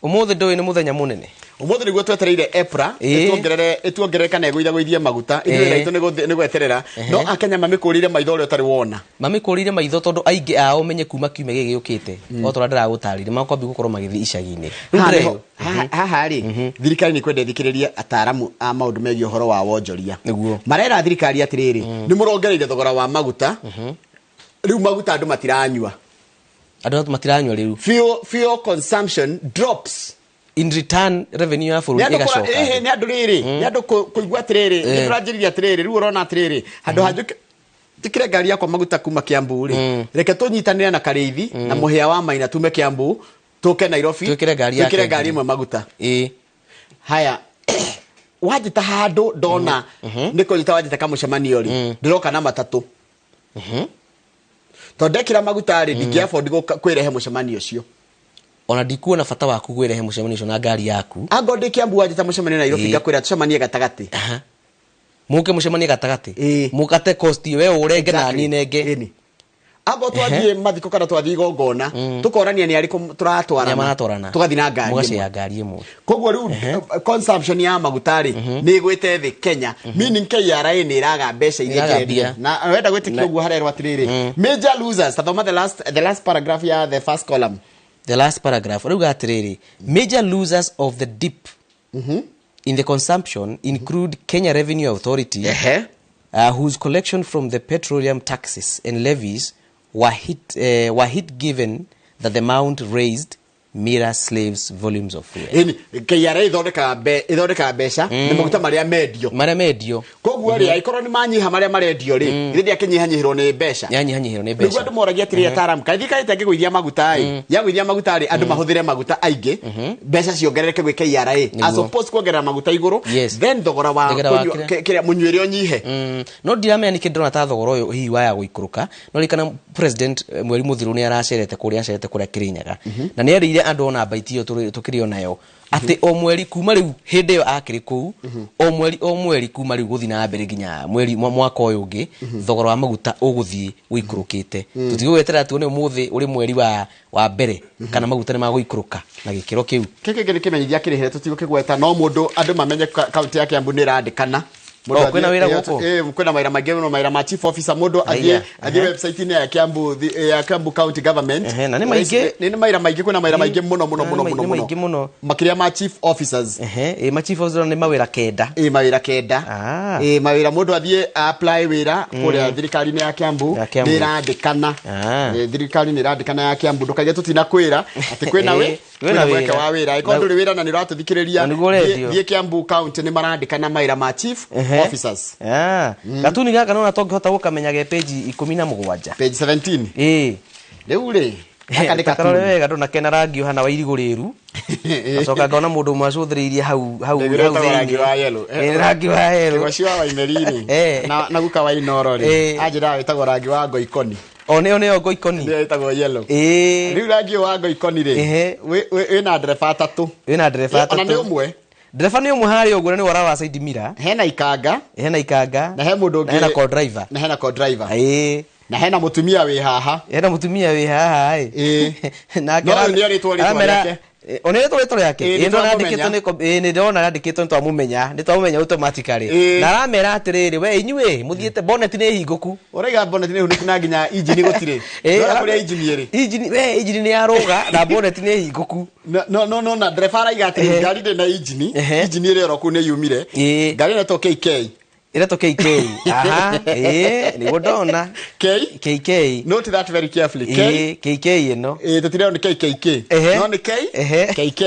Ũmũthĩ ndũĩ nĩ mũthenya mũnene. Ũmũthĩ nĩguo twetereire EPRA ĩtuongerere kana ĩgũithagũithie maguta. Ithuĩ wĩra witũ nĩ gweterera. No Akenya mamĩkũrĩire maitho ũrĩa ũtarĩ wona. Mamĩkũrĩire maitho tondũ aingĩ ao menye kuma kiumia gĩkĩ gĩũkĩte. O ta ũrĩa ndĩragũtarĩirie makwambia gũkorwo magĩthiĩ icagi-inĩ. Haha rĩ, thirikari nĩ kwenda ĩthikĩrĩrie ataaramu a maũndũ megiĩ ũhoro wa wonjoria. Nĩguo. Marera thirikari atĩrĩrĩ, nĩ mũrongereire thogora wa maguta. Rĩu maguta andũ matiranyua. Andũ matiranyua rĩu. Fuel consumption drops. In return revenue ya bũrũri ĩgacoka. Nĩ andũ rĩrĩ, nĩ andũ kũigua atĩrĩrĩ, nĩ tũranjĩrĩria atĩrĩrĩ, rĩu ũrona atĩrĩrĩ, handũ ha njĩkĩre ngari yakwa maguta kuma Kiambu rĩ, reke tũnyitanĩre na Karĩithi na Mũhĩa wa Maina tume Kiambu tũke Nairobi, twĩkĩre ngari ĩmwe maguta. Haya, wanjĩta handũ ndona nĩ kũnyita wanjĩta kamũcemanio rĩ, ndĩroka na matatũ. Tondũ ndekĩra maguta rĩ, ndingĩ afford kwĩrehe mũcemanio ũcio. Ona ndikuona bata waku gwĩrehe mũcemanio ũcio na ngari yaku. Angorwo ndĩ Kiambu wanjĩta mũcemanio Nairobi ngakwĩra tũcemanie gatagatĩ. Mũke mũcemanie gatagatĩ. Mũkate cost we ũrenge na niĩ nenge. Angorwo twathiĩ mathiko kana twathiĩ igongona, tũkorania nĩ arĩkũ tũratwarana. Tũgathiĩ na ngari ĩmwe. Mũgacea ngari ĩmwe. Koguo rĩu consumption ya maguta rĩ nĩ ĩgwĩte thĩ Kenya, meaning KRA nĩ ĩraga mbeca iria ĩngĩendia. Na wenda gwĩtĩkia ũguo harerwo atĩrĩrĩ, major losers, tathoma the last paragraph ya the first column. The last paragraph. Rauga atĩrĩrĩ, major losers of the dip in the consumption include Kenya Revenue Authority, whose collection from the petroleum taxes and levies were hit given that the amount raised mirror slaves volumes of fuel. Ĩni KRA ithondekaga mbeca nĩ maguta marĩa mendio. Marĩa mendio. Koguo rĩ aikorwo nĩ manyiha marĩa marendio rĩ, ithe ndĩakĩnyihanyihĩrwo nĩ mbeca. Yanyihanyihĩrwo nĩ mbeca. Nĩguo andũ moragia atĩrĩ ataaramu, kaĩ thirikari ĩtangĩgũithia maguta ĩ, yagũithia maguta rĩ, andũ mahũthĩre maguta aingĩ, mbeca ciongerereke gwĩ KRA. As opposed kuongerera maguta igũrũ, then thogora wa kĩrĩa mũnyuĩre ũnyihe. No ndiramenya nĩkĩ ndĩrona ta thogora ũyũ hihi waya gũikũrũka. No ririkana president mweri mũthiru nĩ aracerete kũrĩa acerete kũrĩa Kĩrĩnyaga. Na nĩ erĩire Erire andũ ona baiti ĩyo tũkĩrĩ onayo atĩ o mweri kuma rĩu hĩndĩ ĩyo akĩrĩ kũu o mweri kuma rĩu gũthiĩ na mbere nginya mweri mwaka ũyũ ũngĩ thogora wa maguta ũgũthiĩ ũikũrũkĩte. Tũtigũgweterera tuone ũmũthĩ ũrĩ mweri wa mbere kana maguta nĩ magũikũrũka na gĩkĩro kĩu. Kĩkĩ nĩ kĩmenyithia kĩrĩhĩre tũtigũkĩgweta no mũndũ andũ mamenye kaunti ya Kiambu nĩ ĩrandĩkana. Kwĩna wĩra gũkũ? Kwĩna mawĩra maingĩ mũno, mawĩra ma chief officer mũndũ athiĩ website-inĩ ya Kiambu, ya Kiambu County Government. Na nĩ maingĩ. Nĩ mawĩra maingĩ, kwĩna mawĩra maingĩ mũno mũno mũno mũno maingĩ mũno. Makĩria ma chief officers. Ma chief officers nĩ mawĩra 9. Mawĩra 9. Mawĩra mũndũ athiĩ apply wĩra kũrĩa thirikari-inĩ ya Kiambu nĩ ĩrandĩkana. Thirikari nĩ ĩrandĩkana ya Kiambu, ndũkaige tũtinakwĩra atĩ kwĩna wĩ kwĩna mweke wa wĩra. Ĩkorwo ndũrĩ wĩra na nĩ ũratũthikĩrĩria, thiĩ Kiambu County nĩ marandĩkana mawĩra ma chief officers. Gatuni gaka nona tongĩhota gũkamenya ge page 17. Page 17. Rĩu rĩ gaka nĩ gatuni wega ndona kena rangi ũhana wa irigũ rĩru. Acoka ngona mũndũ ũmwe acũthĩrĩirie hau hau hau rangi wa yellow. Rangi wa yellow. Ũcio wa Waimeri rĩ na guka wa Inoro rĩ anjĩraga wĩtagwo rangi wa ngoikoni. O nĩo nĩo ngoikoni. Nĩyo ĩtagwo yellow. Rĩu rangi wa ngoikoni rĩ wĩna ndereba atatũ. Wĩna ndereba atatũ. Ona nĩ ũmwe. Ndereba nĩ ũmwe harĩa ũguo nĩ wara wa side mirror. Hena ikanga. Hena ikanga. Na he mũndũ ũngĩ. Na hena co-driver. Na hena co-driver. Na hena mũtumia wĩ haha. Hena mũtumia wĩ haha ĩ. Nake no nĩ arĩtwo rĩtwa rĩake. Onä rĩtwa rĩtwa rĩake. Ndona yandĩkĩtwo nĩ ndona yandĩkĩtwo nĩ twamũmenya automatically. Na aramera atĩrĩrĩ we inyuĩ mũthiĩte bonnet nĩ hingũku. Ũraiga bonnet nĩ hingũku na nginya engine gũtirĩ. Ndona kũrĩa engine ĩrĩ. Engine we engine nĩ yarũga na bonnet nĩ hingũku. No no no na ndereba araiga atĩ ngari ndĩ na engine, engine ĩrĩa oro kũu nĩ yumire. Ngari ĩretwo KK. Ĩretwo KK. Aha, nĩguo ndona. K KK. Note that very carefully. K KK ĩno. Tũtireo nĩ KKK. No nĩ K KK.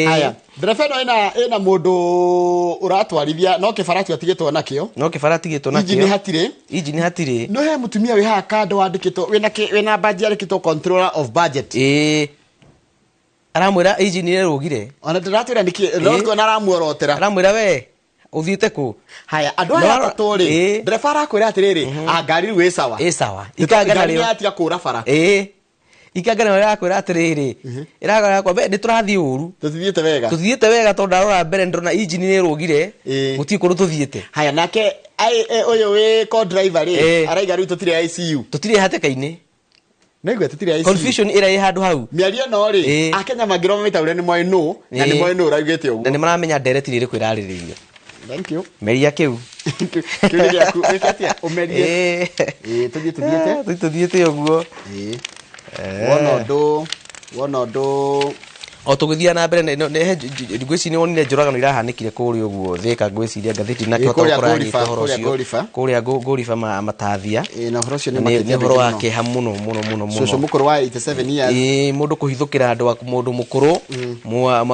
Haya. Ndereba ĩno ĩna mũndũ ũratwarithia no kĩbara atigĩtwo nakĩo. No kĩbara atigĩtwo nakĩo. Engine hatirĩ. Engine hatirĩ. No he mũtumia wĩ haha kando wandĩkĩtwo wĩna badge yandĩkĩtwo controller of budget. Aramwĩra engine ĩrũgire. Ona ndĩratwĩra nĩkĩ, no tuona aramuorotera. Aramwĩra we uthiĩte kũ? Haya, andũ aya atatũ rĩ, ndereba arakwĩra atĩrĩrĩ, ngari rĩu ĩ sawa. Ĩ sawa. Ikanga narĩo yatiga kũra bara. Ikanga narĩo ĩrakwĩra atĩrĩrĩ, ĩrakwĩra we nĩ tũrathiĩ ũru. Tũtithiĩte wega. Tũtithiĩte wega tondũ ndarora mbere ndĩrona engine nĩ ĩrũgire, gũtirĩ kũndũ tũthiĩte. Haya, nake ũyũ wĩ co-driver rĩ, araiga rĩu tũtirĩ ICU. Tũtirĩ hatĩka-inĩ. Nĩngwe tũtirĩ ICU. Confusion ĩrĩa ĩ handũ hau. Mĩario ĩno rĩ, Akenya mangĩrwo mamĩtaũre nĩ moĩ nũ, na nĩ moĩ nũ ũraugĩte ũguo. Na nĩ maramenya ndereti nĩ ĩrĩkũ ĩrarĩrĩrio. Thank you. Meria kĩu. Kĩu nĩ gĩaku. Wĩke atĩa? Ũmerie. Tũthiĩ tũthiĩte. Tũthiĩte ũguo. Wona ũndũ. O tũgĩthiĩ na mbere ngwĩciria nĩ wonire njũragano irahanĩkire kũrĩa ũguo Thĩka, ngwĩciria ngathĩti na kĩhota kũranyita ũhoro ũcio. Kũrĩa Ngũriba Matathia. Na ũhoro ũcio nĩ makĩria nĩ ũhoro wa kĩeha mũno mũno mũno mũno. Cũcũ mũkũrũ wa 87 years. Mũndũ kũhithũkĩra andũ mũndũ mũkũrũ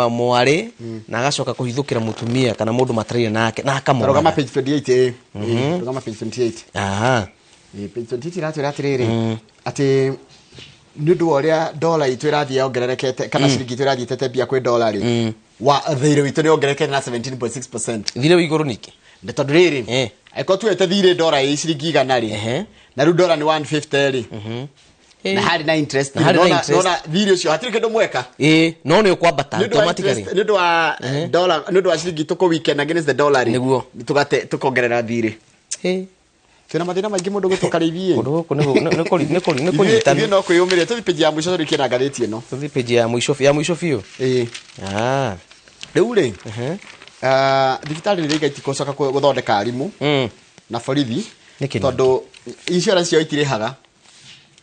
mwarĩ na agacoka kũhithũkĩra mũtumia kana mũndũ matarĩ nake na akamũraga. Rũgama page 28. Rũgama page 28. Aha. Page 28 iratwĩra atĩrĩrĩ atĩ nĩ ũndũ wa ũrĩa dola itũ ĩrathiĩ yongererekete kana ciringi itũ ĩrathiĩ ĩtete mbia kwĩ dola rĩ, wa thirĩ witũ nĩ wongererekete na 17.6%. Thirĩ wĩ igũrũ nĩkĩ? Nĩ tondũ rĩrĩ, angĩkorwo tuoete thirĩ dola ĩ ciringi 100 rĩ, na rĩu dola nĩ 150 rĩ, na harĩ na interest, nona thirĩ ũcio hatirĩ kĩndũ mweka. No nĩ ũkwambata automatically. Nĩ ũndũ wa dola, nĩ ũndũ wa ciringi itũ kũ weaken against the dollar rĩ, nĩguo tũkongerera thirĩ. Twĩna mathĩna maingĩ mũndũ gwĩtwo Karĩithie. Kũndũ gũkũ nĩ kũnyitana. Ithuĩ no kwĩyũmĩria. Tũthiĩ page ya mũico tũrĩkie na ngathĩti ĩno. Tũthiĩ page ya mũico biũ. Rĩu rĩ, thibitarĩ nĩ itigũcoka gũthondeka arimũ na borithi tondũ insurance ciao itirĩhaga.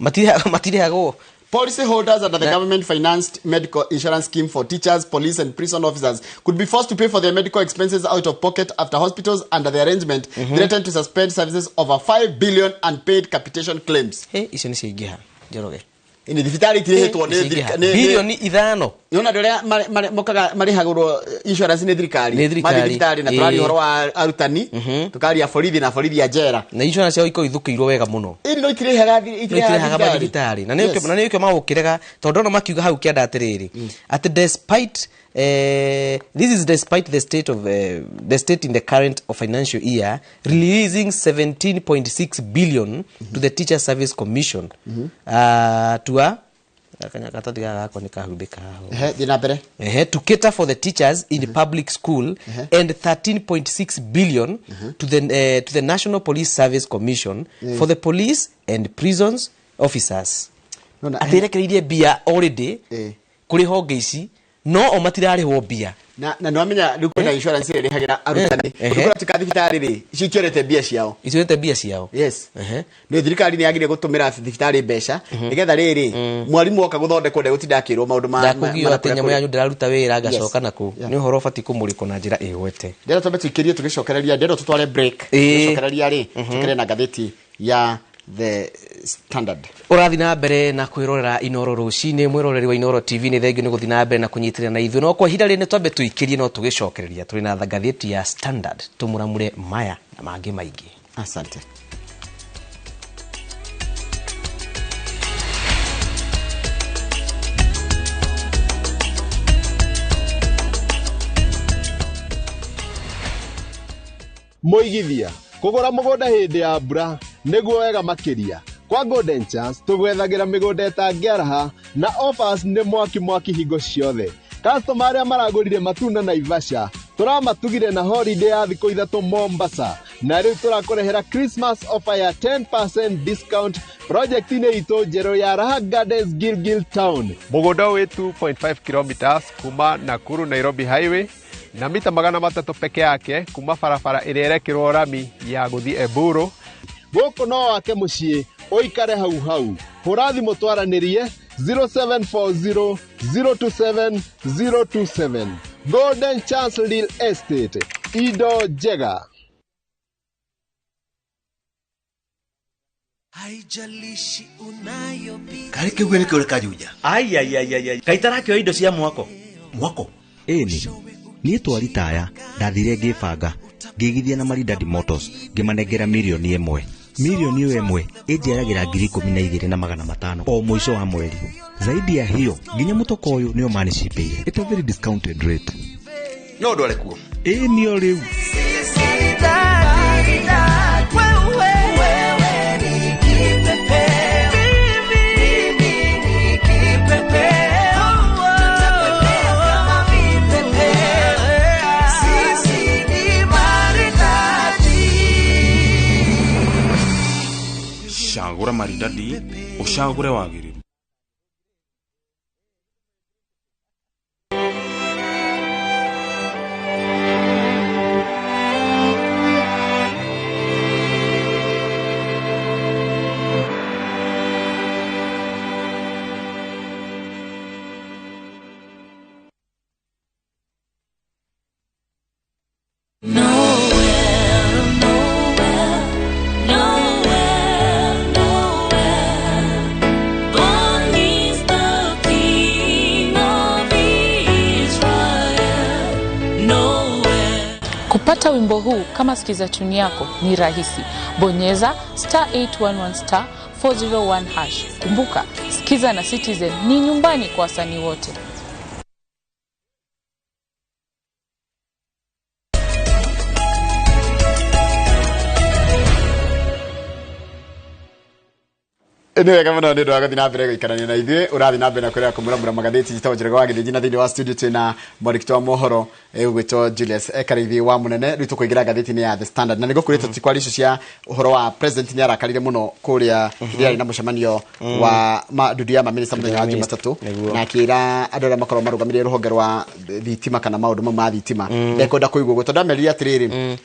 Matirĩhagwo. Policy holders under the government-financed medical insurance scheme for teachers, police, and prison officers could be forced to pay for their medical expenses out of pocket after hospitals under the arrangement threatened to suspend services over 5 billion unpaid capitation claims. Icio nĩ ciaingĩha, Njoroge. Ini thibitarĩ itirĩhĩtwo nĩ bilioni 5. Nĩwona andũ arĩa mokaga marĩhagũrwo insurance nĩ thirikari. Mathiĩ thibitarĩ na tũraria ũhoro wa arutani, tũkaria borithi na borithi a njera. Na insurance yao ikorwo ithũkĩirwo wega mũno. Ĩni no itirĩhaga thibitarĩ. Na nĩkĩo magũkĩrega tondũ ona makiuga hau kĩanda atĩrĩrĩ atĩ despite this is despite the state of the state in the current financial year releasing 17.6 billion to the Teacher Service Commission to a Karatathi gaka nĩ kahumbĩka haha. Ehe, thiĩ na mbere. Ehe, to cater for the teachers in public school and 13.6 billion to the National Police Service Commission for the police and prisons officers. Atĩ ĩrekereirie mbia already kũrĩ honge ici, no o matirarĩhwo mbia. Na nĩwamenya rĩu kwĩna insurance ĩrĩa ĩrĩhagĩra arutani. Ũndũ kũratuĩka thibitarĩ rĩ, icio itiorete mbia ciao. Itiorete mbia ciao. Yes. Nĩ thirikari nĩ yagire gũtũmĩra thibitarĩ mbeca nĩgetha rĩrĩ mwarimũ oka gũthondekwo ndegũtinda akĩrwo maũndũ ma Ndakũgio atĩ nyamũ yanyu ndĩraruta wĩra ngacoka nakũ. Nĩ ũhoro ũbatiĩ kũmũrĩkwo na njĩra ĩgwete. Ndĩrenda twambe tũikĩrie tũgĩcokereria, ndĩrenda tũtware break. Tũgĩcokereria rĩ, tũcokererie na ngathĩti ya The Standard. Ũrathiĩ na mbere na kwĩrorera Inoro rũcinĩ. Mwĩroreri wa Inoro TV, nĩ thengio nĩ gũthiĩ na mbere na kũnyitĩrĩra na ithuĩ, no kwa ihinda rĩrĩ twambe tũikĩrie, no tũgĩcokereria tũrĩ na ngathĩti ya Standard tũmũramũre maya na mangĩ maingĩ. Asante. Mũigithia kũgũra mũgũnda hĩndĩ ya mbura nĩguo wega makĩria. Kwa Golden Chance tũgwethagĩra mĩgũnda ĩtangĩaraha na offers nĩ mwaki mwaki hingo ciothe. Customer arĩa maragũrire matunda Naivasha tũramatugire na holiday ya thikũ 3 Mombasa, na rĩu tũrakũrehera Christmas offer ya 10% discount project-inĩ itũ njerũ ya Raha Gardens, Gilgil Town. Mũgũnda wĩ 2.5 kilometers kuma Nakuru Nairobi Highway na mita 300 peke yake kuma barabara ĩrĩa ĩrekĩrwo rami ya gũthiĩ Eburu. Gũkũ no wake mũciĩ ũikare hau hau. Hũra thimũ twaranĩrie 0740 027 027. Golden Chance Real Estate, indo njega. Haijalishi unayopitia. Karĩ kĩu nĩ kĩũrĩ kajuja. Ai ai ai ai ai. Kaitarakĩoya indo cia mwako. Mwako? Ĩni. Niĩ twaritaya ndathire ngĩbanga ngĩigithia na Maridadi Motors, ngĩmanengera 1 mirioni. 1 mirioni ĩyo ĩnjiaragĩra 12,500 o mũico wa mweri. Zaidi ya hiyo, nginya mũtoko ũyũ nĩo manicipĩire at a very discounted rate. No ndware kuo? Ĩĩ, nĩo rĩu. Wewe ni kipepeo. Mimi ni kipepeo. Tutapepea kama vipepeo. Sisi ni maridadi. Cagũra Maridadi, ũcagũre wagĩrĩru. Noel, Noel, Noel, Noel. Born is the King of Israel. Noel. Kupata wimbo huu kama sikiza tuni yako ni rahisi. Bonyeza *811*401#. Kumbuka, Sikiza na Citizen ni nyumbani kwa wasanii wote. Nĩ wega mũno nĩ ũndũ wa gũthiĩ na mbere gũikarania na ithuĩ. Ũrathiĩ na mbere na kwĩrora kũmũramũra magathĩti. Njĩtagwo Njoroge wa Gĩthĩnji, na thĩinĩ wa studio twĩna mwandĩki wa mohoro ũgwĩtwo Julius Karĩithi wa Mũnene. Rĩu tũkũingĩra ngathĩti-inĩ ya The Standard, na nĩguo kũrĩtwo ti kwaria icio cia ũhoro wa president nĩ arakarire mũno kũrĩa rĩrĩa arĩ na mũcemanio wa ndundu ya maminista mũthenya wa Jumatatũ, na akĩra andũ arĩa makoragwo marũgamĩrĩire rũhonge rwa thitima kana maũndũ mau ma thitima ndekwenda kũigua ũguo, tondũ amerire atĩrĩrĩ,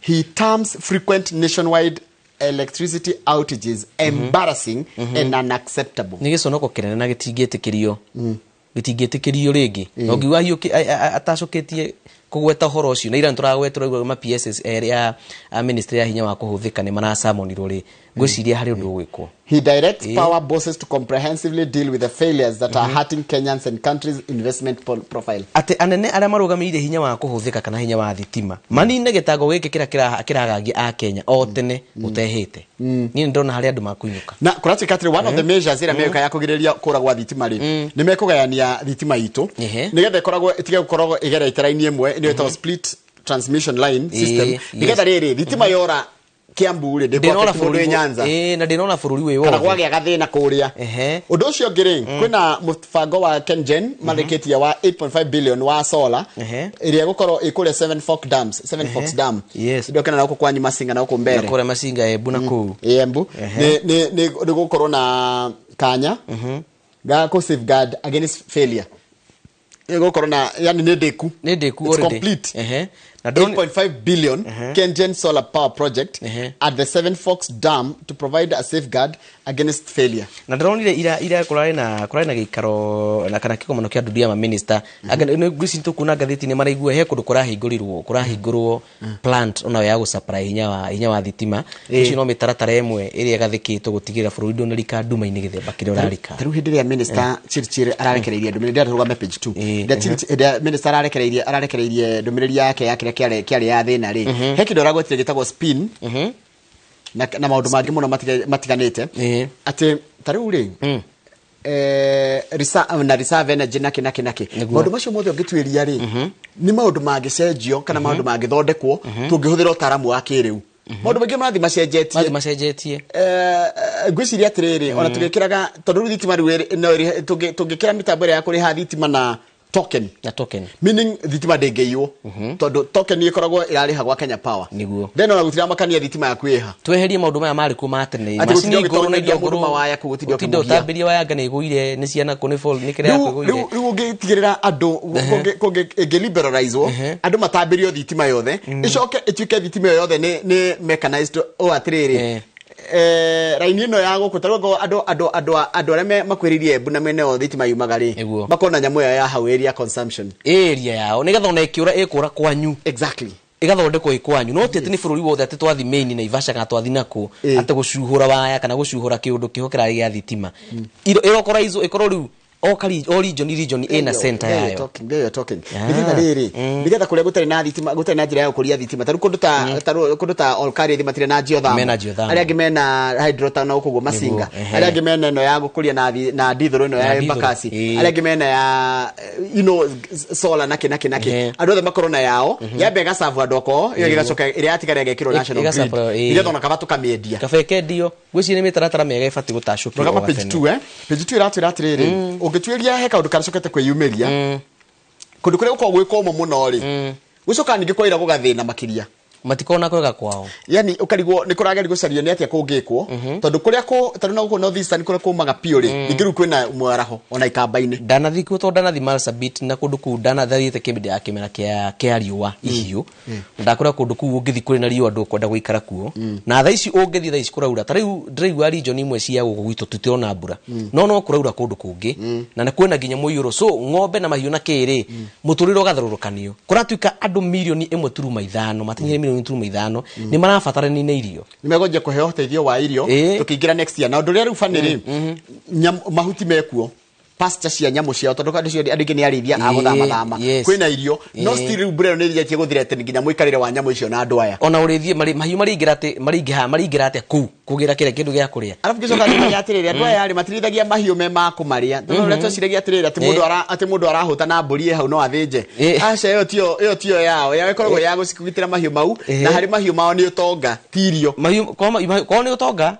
he terms frequent nationwide electricity outages embarrassing and unacceptable. Nĩ gĩconoko kĩnene na gĩtingĩtĩkĩrio, gĩtingĩtĩkĩrio rĩngĩ. Na ũngiuga atacũkĩtie kũgweta ũhoro ũcio na ira nĩtũragwetwo igũrũ ma PSS erĩ a ministry ya hinya wa kũhũthĩka nĩ maracamonirwo rĩ, ngwĩciria harĩ ũndũ ũgwĩkwo. He directs power bosses to comprehensively deal with the failures that are hurting Kenyans and country's investment profile. Atĩ anene arĩa marũgamĩrĩire hinya wa kũhũthĩka kana hinya wa thitima manine gĩtango gĩkĩ kĩrĩa kĩragagia a Kenya o tene ũtehĩte. Niĩ nĩ ndona harĩ andũ makũinũka. Na kũratuĩka atĩrĩ, one of the measures ĩrĩa meka ya kũgirĩrĩria kũra gwa thitima rĩ, nĩ mekũgayania thitima itũ nĩgetha ĩkoragwo ĩtige gũkoragwo ĩgerete raini ĩmwe, nĩyo ĩtagwo split transmission line system, nĩgetha rĩrĩ thitima yora Kiambu rĩ Ndĩrona ndĩkwa mũndũ wĩ Nyanza. Ĩĩ, na ndĩrona bũrũri wĩ Kana wothe. gwagĩa gathĩna kũrĩa. Ũndũ ũcio ũngĩ rĩ, kwĩna mũbango wa KenGen marĩkĩtie wa 8.5 billion wa solar ĩrĩa ĩgũkorwo ĩ kũrĩa Seven Fork Dams, Seven Forks Dam. Yes. Ndokena na gũkũ kwanyu Masinga na gũkũ Mbere. Na kũrĩa Masinga, Embu na kũu. Ĩ, Embu. Nĩ gũkorwo na kanya ga kũ safeguard against failure. Ĩgũkorwo na yani nĩ ndĩku. Nĩ ndĩku It's already. complete. Na ndĩrona- 8.5 billion KenGen solar power project at the Seven Forks Dam to provide a safeguard against failure. Na ndĩronire ira kũrarĩ na gĩikaro na kana kĩgomano kĩa ndundu ya maminista. Ngwĩciria tũkuona ngathĩti-inĩ maraigua he kũndũ kũrahingũrwo plant onayo ya gũsupply hinya wa thitima. Ũcio no mĩtaratara ĩmwe ĩrĩa ĩgathĩkĩtwo gũtigĩrĩra bũrũri ndũnarika nduma-inĩ gĩthemba kĩrĩa ũrarika. Tarĩu hĩndĩ ĩrĩa minister Chirchir ararekereirie ndũmĩrĩri, ndĩrenda tũrũgame page 2. Hĩndĩ ĩrĩa minister ararekereirie ndũmĩrĩri yake ya kĩrĩa kĩarĩ ya thĩna rĩ, he kĩndũ aragwetire gĩtagwo spin na maũndũ mangĩ mũno matiganĩte, atĩ tarĩu rĩ na reserve energy nakĩ nakĩ nakĩ, maũndũ macio mothe ũngĩtuĩria rĩ, nĩ maũndũ mangĩcenjio kana maũndũ mangĩthondekwo tũngĩhũthĩra ũtaaramu wa kĩrĩu. Maũndũ maingĩ marathiĩ macenjetie. Marathiĩ macenjetie. Ngwĩciria atĩrĩrĩ, ona tũgĩkĩraga, tondũ rĩu thitima rĩu no tũngĩkĩra mĩtambo ĩrĩa ya kũrĩha thitima na token, na token, meaning thitima ndĩngĩiywo tondũ token ĩkoragwo ĩrarĩha gwa Kenya Power. Then ona gũtiramakania thitima yaku ĩha. Tweherie maũndũ maya marĩ kuo ma tene. Atĩ Macini gũtinda ngũrũ na indo ũgĩtonyeria mũndũ ngũrũ. mawaya kũu, gũtinda Gũtinda ũkĩmũgia. ũtambĩrie waya anga nĩ ĩgũire, nĩ ciana kũ, nĩ fault, nĩ kĩrĩa yaku ĩgũire. Rĩu ũngĩtigĩrĩra andũ kũngĩ liberalizewo, andũ matambĩrio thitima yothe, ĩcoke ĩtuĩke thitima ĩyo yothe nĩ mechanized o atĩrĩrĩ, raini ĩno ya gũkũ tarĩu angorwo andũ arĩa makuhĩrĩirie Embu na mĩena ĩyo thitima yumaga rĩ, makona nyamũ ĩyo ya hau area consumption. Area yao nĩgetha ona ĩkĩũra ĩkũra kwanyu. Exactly. Ĩgathondekwo ĩ kwanyu, no ti atĩ nĩ bũrũri wothe atĩ twathi Maine, Naivasha kana twathi nakũ, atĩ gũcuhũra waya kana gũcuhũra kĩũndũ kĩho kĩrarĩ gĩa thitima. Ĩrokora izo ĩkorwo rĩu o region ĩna center There you're yayo. talking, there you're talking. Nĩgetha rĩrĩ, nĩgetha kũrĩa gũtarĩ na thitima, gũtarĩ na njĩra ya gũkũria thitima, tarĩu kũndũ ta Olkaria matirĩ na geothermal. Mena geothermal. Arĩa angĩ mena hydro na gũkũ guo Masinga. Nĩguo, ehe. Arĩa angĩ mena ĩno ya gũkũria na dithũrũ ĩno Na ya dithũrũ, Embakasi. Arĩa angĩ mena ya solar nakĩ nakĩ nakĩ. Andũ othe makorwo na yao, yambe ĩgacabu andũ oko, ĩyo ĩgacoka ĩrĩa yatigara ĩgekĩrwo national grid. Ĩgacabu. Nĩgetha ona kaba tũkamĩendia. Kaba ĩkendio. Ngwĩciria nĩ mĩtaratara mĩega ĩbatiĩ gũtacũkio Rũgama o page gatene. 2, page 2 ĩratwĩra atĩrĩrĩ, ũngĩtuĩria he kaũndũ karacokete kwĩyumĩria kũndũ kũrĩa gũkoragwo gwĩ kũmũ mũno rĩ, gũcoka ningĩ kwaira gũgathĩna makĩria. Matikona kwega kwao. Yani ũkarigwo nĩ kũrageria gũcario nĩ atĩa kũngĩkwo, tondũ kũrĩa kũ tondũ na gũkũ North Eastern kũrĩa kũmaga biũ rĩ, ningĩ rĩu kwĩna mwaraho ona ikamba-inĩ. Ndanathi kuo tondũ ndanathi Marsabit na kũndũ kũu ndanathiĩte kĩmĩndĩ ya kĩmera kĩa riũa ihiũ, na ndakora kũndũ kũu ũngĩthiĩ kũrĩ na riũa ndũkwenda gũikara kuo. Na thaa ici ũngĩthiĩ, thaa ici kũraura. Ta rĩu ndĩraigua region imwe cia gũkũ gwitũ tũtirona mbura, no kũraura kũndũ kũngĩ na nĩ kwĩna nginya mũiyũro, so ng'ombe na mahiũ na kĩrĩ mũtũrĩre ũgatharũrũkanio. Kũratuĩka andũ 1.5 million matinyire 1.5 million nĩ marabatarania na irio. Nĩ megũnjia kũheo ũteithio wa irio tũkĩingĩra next year. Na ũndũ ũrĩa rĩu bani rĩ, mahuti mekuo, pasture cia nyamũ ciao, tondũ andũ acio andũ aingĩ nĩ arĩithia a gũthamathama, kwĩna irio, no still rĩu mbura ĩyo nĩ ĩrĩtie gũthirete nginya mũikarĩre wa nyamũ icio na andũ aya. Ona ũrĩthiĩ mahiũ maringĩra atĩ maringĩha maringĩra atĩa kũu kũgĩra kĩrĩa kĩndũ gĩa kũrĩa. Arabu ngĩcoka ngĩmenya atĩrĩrĩ, andũ aya rĩ matirĩithagia mahiũ me ma kũmarĩa, tondũ ũrĩa tweciragia atĩrĩrĩ, atĩ mũndũ atĩ mũndũ arahũta na mbũri ĩ hau no athĩnje. Aca, ĩyo tiyo yao, yao ĩkoragwo ya gũkũgitĩra mahiũ mau, na harĩ mahiũ mao nĩ ũtonga ti irio. Mahiũ kwao nĩ ũtonga.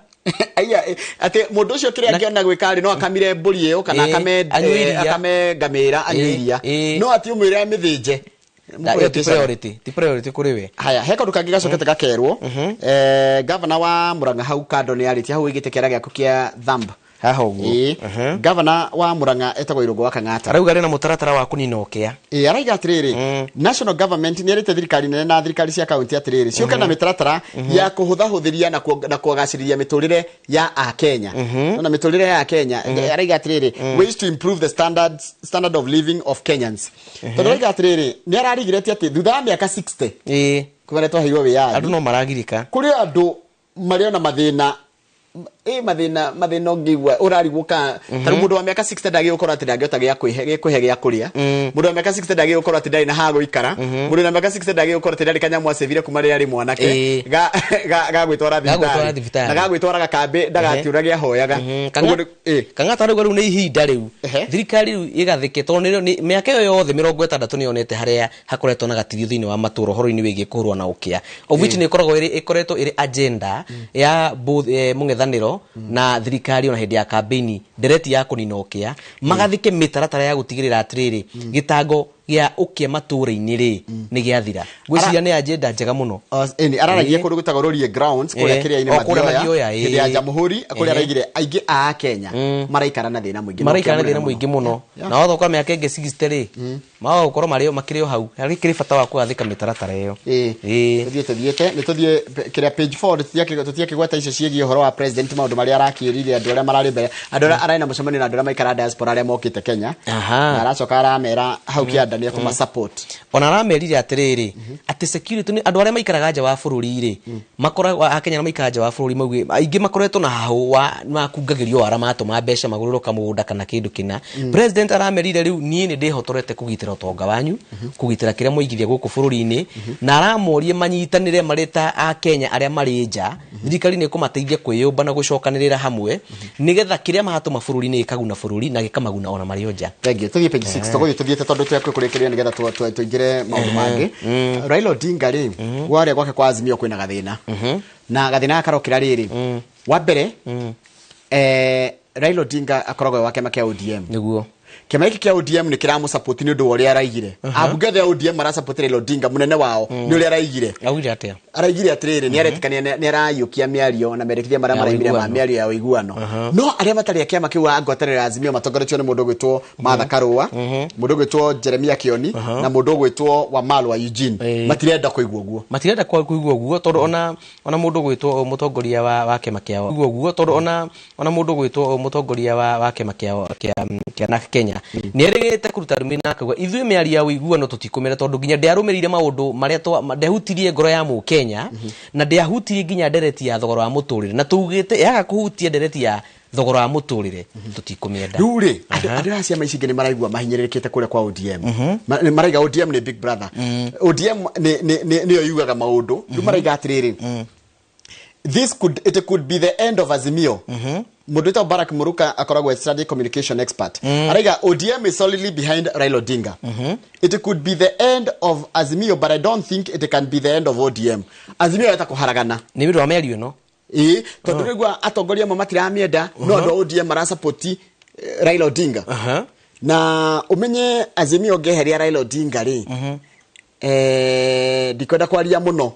Aya, atĩ mũndũ ũcio kĩrĩa angĩona gwĩka rĩ, no akamire mbũri ĩyo kana akame anyue iria. Akame ngamĩra anyue iria, no ati ũmwĩre amĩthĩnje. Na ĩyo ti priority, ti priority kũrĩ we. Haya, he kaũndũ kangĩ gacokete gakerwo. Gavana wa Murang'a hau kando nĩ arĩtie hau ũigĩte kĩara gĩaku kĩa thumb haha ũguo. Ĩĩ. Gavana wa Murang'a etagwo Irũngũ wa Kang'ata. Arauga arĩ na mũtaratara wa kũnina ũkĩa. Ĩĩ, araiga atĩrĩrĩ, national government nĩ ĩrĩte thirikari nene na thirikari cia kaunti atĩrĩrĩ, ciũke na mĩtaratara ya kũhũthahũthĩria na kũgacĩrithia mĩtũrĩre ya akenya na mĩtũrĩre ya akenya. Araiga atĩrĩrĩ, ways to improve the standard of living of Kenyans, tondũ araiga atĩrĩrĩ, nĩ ararigirete atĩ thutha wa mĩaka 60 kuma rĩrĩa twaheirwo wĩyathi, andũ no maragirĩka. Kũrĩ andũ marĩ ona mathĩna Ĩ mathĩna ũngĩigua ũrarigwo ka ta rĩu mũndũ wa mĩaka 60 ndagĩrĩirwo gũkorwo atĩ ndangĩhota gĩa kwĩhe gĩa kũrĩa. Mũndũ wa mĩaka 60 ndagĩrĩirwo gũkorwo atĩ ndarĩ na ha gũikara. Mũndũ wa mĩaka 60 ndagĩrĩirwo gũkorwo atĩ ndarĩ kanyamũ acĩvire kuma rĩrĩa arĩ mwanake ga gwĩtwara thibitarĩ na ga gwĩtwara gakambĩ ndagatiũragia ahoyaga. Kang'ata rĩu nĩ ihinda rĩu thirikari rĩu ĩgathĩke tondũ mĩaka ĩyo yothe 60 nĩyonete harĩa hakoretwo na gatithio thĩinĩ wa matũũra ũhoro-inĩ wĩgiĩ kũhũrwo na ũkĩa, of which nĩ ĩkoretwo ĩrĩ agenda ya both mũng'ethanĩro na thirikari ona hĩndĩ ya campaign ndereti ya kũnina ũkĩa, magathĩke mĩtaratara ya gũtigĩrĩra atĩrĩrĩ gĩtango gĩa ũkĩa matũũra-inĩ rĩ nĩ gĩathira. Ngwĩciria nĩ agenda njega mũno. Araragia kũndũ gwĩtagwo Rũriĩ Grounds kũrĩa kĩrĩa-inĩ Mathioya hĩndĩ ya Jamhuri kũrĩa araigire aingĩ a Kenya maraikara na thĩna mũingĩ, maraikara na thĩna mũingĩ mũno, na watho kwa mĩaka ĩngĩ 60 rĩ magoka gũkorwo marĩ makĩrĩ o hau harĩ kĩrĩ bata wa kũgathĩka mĩtaratara ĩyo. Tũthiĩte nĩ tũthiĩ kĩrĩa page 4 tũtiakĩgweta icio ciĩgiĩ ũhoro wa president maũndũ marĩa arakĩrire andũ arĩa mararĩ mbere andũ arĩa arĩ na mũcemanio na andũ arĩa maikara diaspora arĩa mokĩte Kenya, na aracoka aramera hau kĩanda nĩ ekũma support. Ona aramerire atĩrĩrĩ atĩ security nĩ andũ arĩa maikaraga nja wa bũrũri rĩ makoragwo a Kenya maikaraga nja wa bũrũri mauge aingĩ makoretwo na hahũ wa makungagĩrio wara matũma mbeca magũrĩrwo kamũgũnda kana kĩndũ kĩna. President aramerire rĩu niĩ nĩ ndĩhotorete kũgitĩra ũtonga wanyu, kũgitĩra kĩrĩa mwaigithia gũkũ bũrũri-inĩ, na aramorie manyitanĩre marĩ ta a Kenya arĩa marĩ nja, thirikari nĩ ĩkũmateithia kwĩyũmba na gũcokanĩrĩra hamwe nĩgetha kĩrĩa maratũma bũrũri-inĩ gĩkaguna bũrũri na gĩkamaguna ona marĩ o nja. Thank you. Tũthiĩ page 6 tũgũthiĩ tũthiĩte tondũ twekũrĩkĩrĩria nĩgetha tũingĩre maũndũ mangĩ. Raila Odinga rĩ gwarĩa gwake kwa Azimio kwĩna gathĩna na gathĩna karokĩra rĩrĩ wa mbere Raila Odinga akoragwo wa kĩama kĩa ODM. Nĩguo kĩama gĩkĩ kĩa ODM nĩ kĩramũsupport nĩ ũndũ wa ũrĩa araigire. Ambunge othe a ODM marasupport Raila Odinga mũnene wao nĩ ũrĩa araigire. Augire atĩa? Araigire atĩrĩrĩ nĩ aretĩkania nĩ arayũkia mĩario na merekithia marĩa maraimire ma mĩario ya ũiguano. No arĩa matarĩ a kĩama kĩu a ngwatanĩro ya Azimio matongoretio nĩ mũndũ ũgwĩtwo Martha Karua, mũndũ ũgwĩtwo Jeremia Kioni na mũndũ ũgwĩtwo Wamalwa Eugene matirenda kũigua ũguo. Matirenda kũigua ũguo tondũ ona mũndũ ũgwĩtwo mũtongoria wa kĩama kĩa ũguo ũguo tondũ ona mũndũ ũgwĩtwo mũtongoria wa kĩama kĩa NARC Kenya nĩ erĩgĩte kũruta ndũmĩrĩri na akauga ithuĩ mĩario ya ũiguano tũtikũmĩra tondũ nginya ndĩarũmĩrĩire maũndũ marĩa ndehutirie ngoro ya mũkenya na ndĩahutirie nginya ndereti ya thogora wa mũtũrĩre na tugĩte yaga kũhutia ndereti ya thogora wa mũtũrĩre tũtikũmĩenda. Rĩu rĩ andũ a ciama ici ingĩ nĩ maraigua mahinyĩrĩrĩkĩte kũrĩa kwa ODM. Maraiga ODM nĩ big brother. ODM nĩyo yugaga maũndũ. Rĩu maraiga atĩrĩrĩ it could be the end of Azimio. Mũndũ wĩtagwo Barack Muruka akoragwo strategic communication expert. Araiga ODM is solidly behind Raila Odinga. It could be the end of Azimio but I don't think it can be the end of ODM. Azimio yeta kũharagana. Nĩ ũndũ wa mĩario ĩno. Ĩĩ, tondũ rĩu atongoria amwe matiramĩenda no andũ a ODM marasupport Raila Odinga. Na ũmenye Azimio ngĩeheria Raila Odinga rĩ ndikwenda kwaria mũno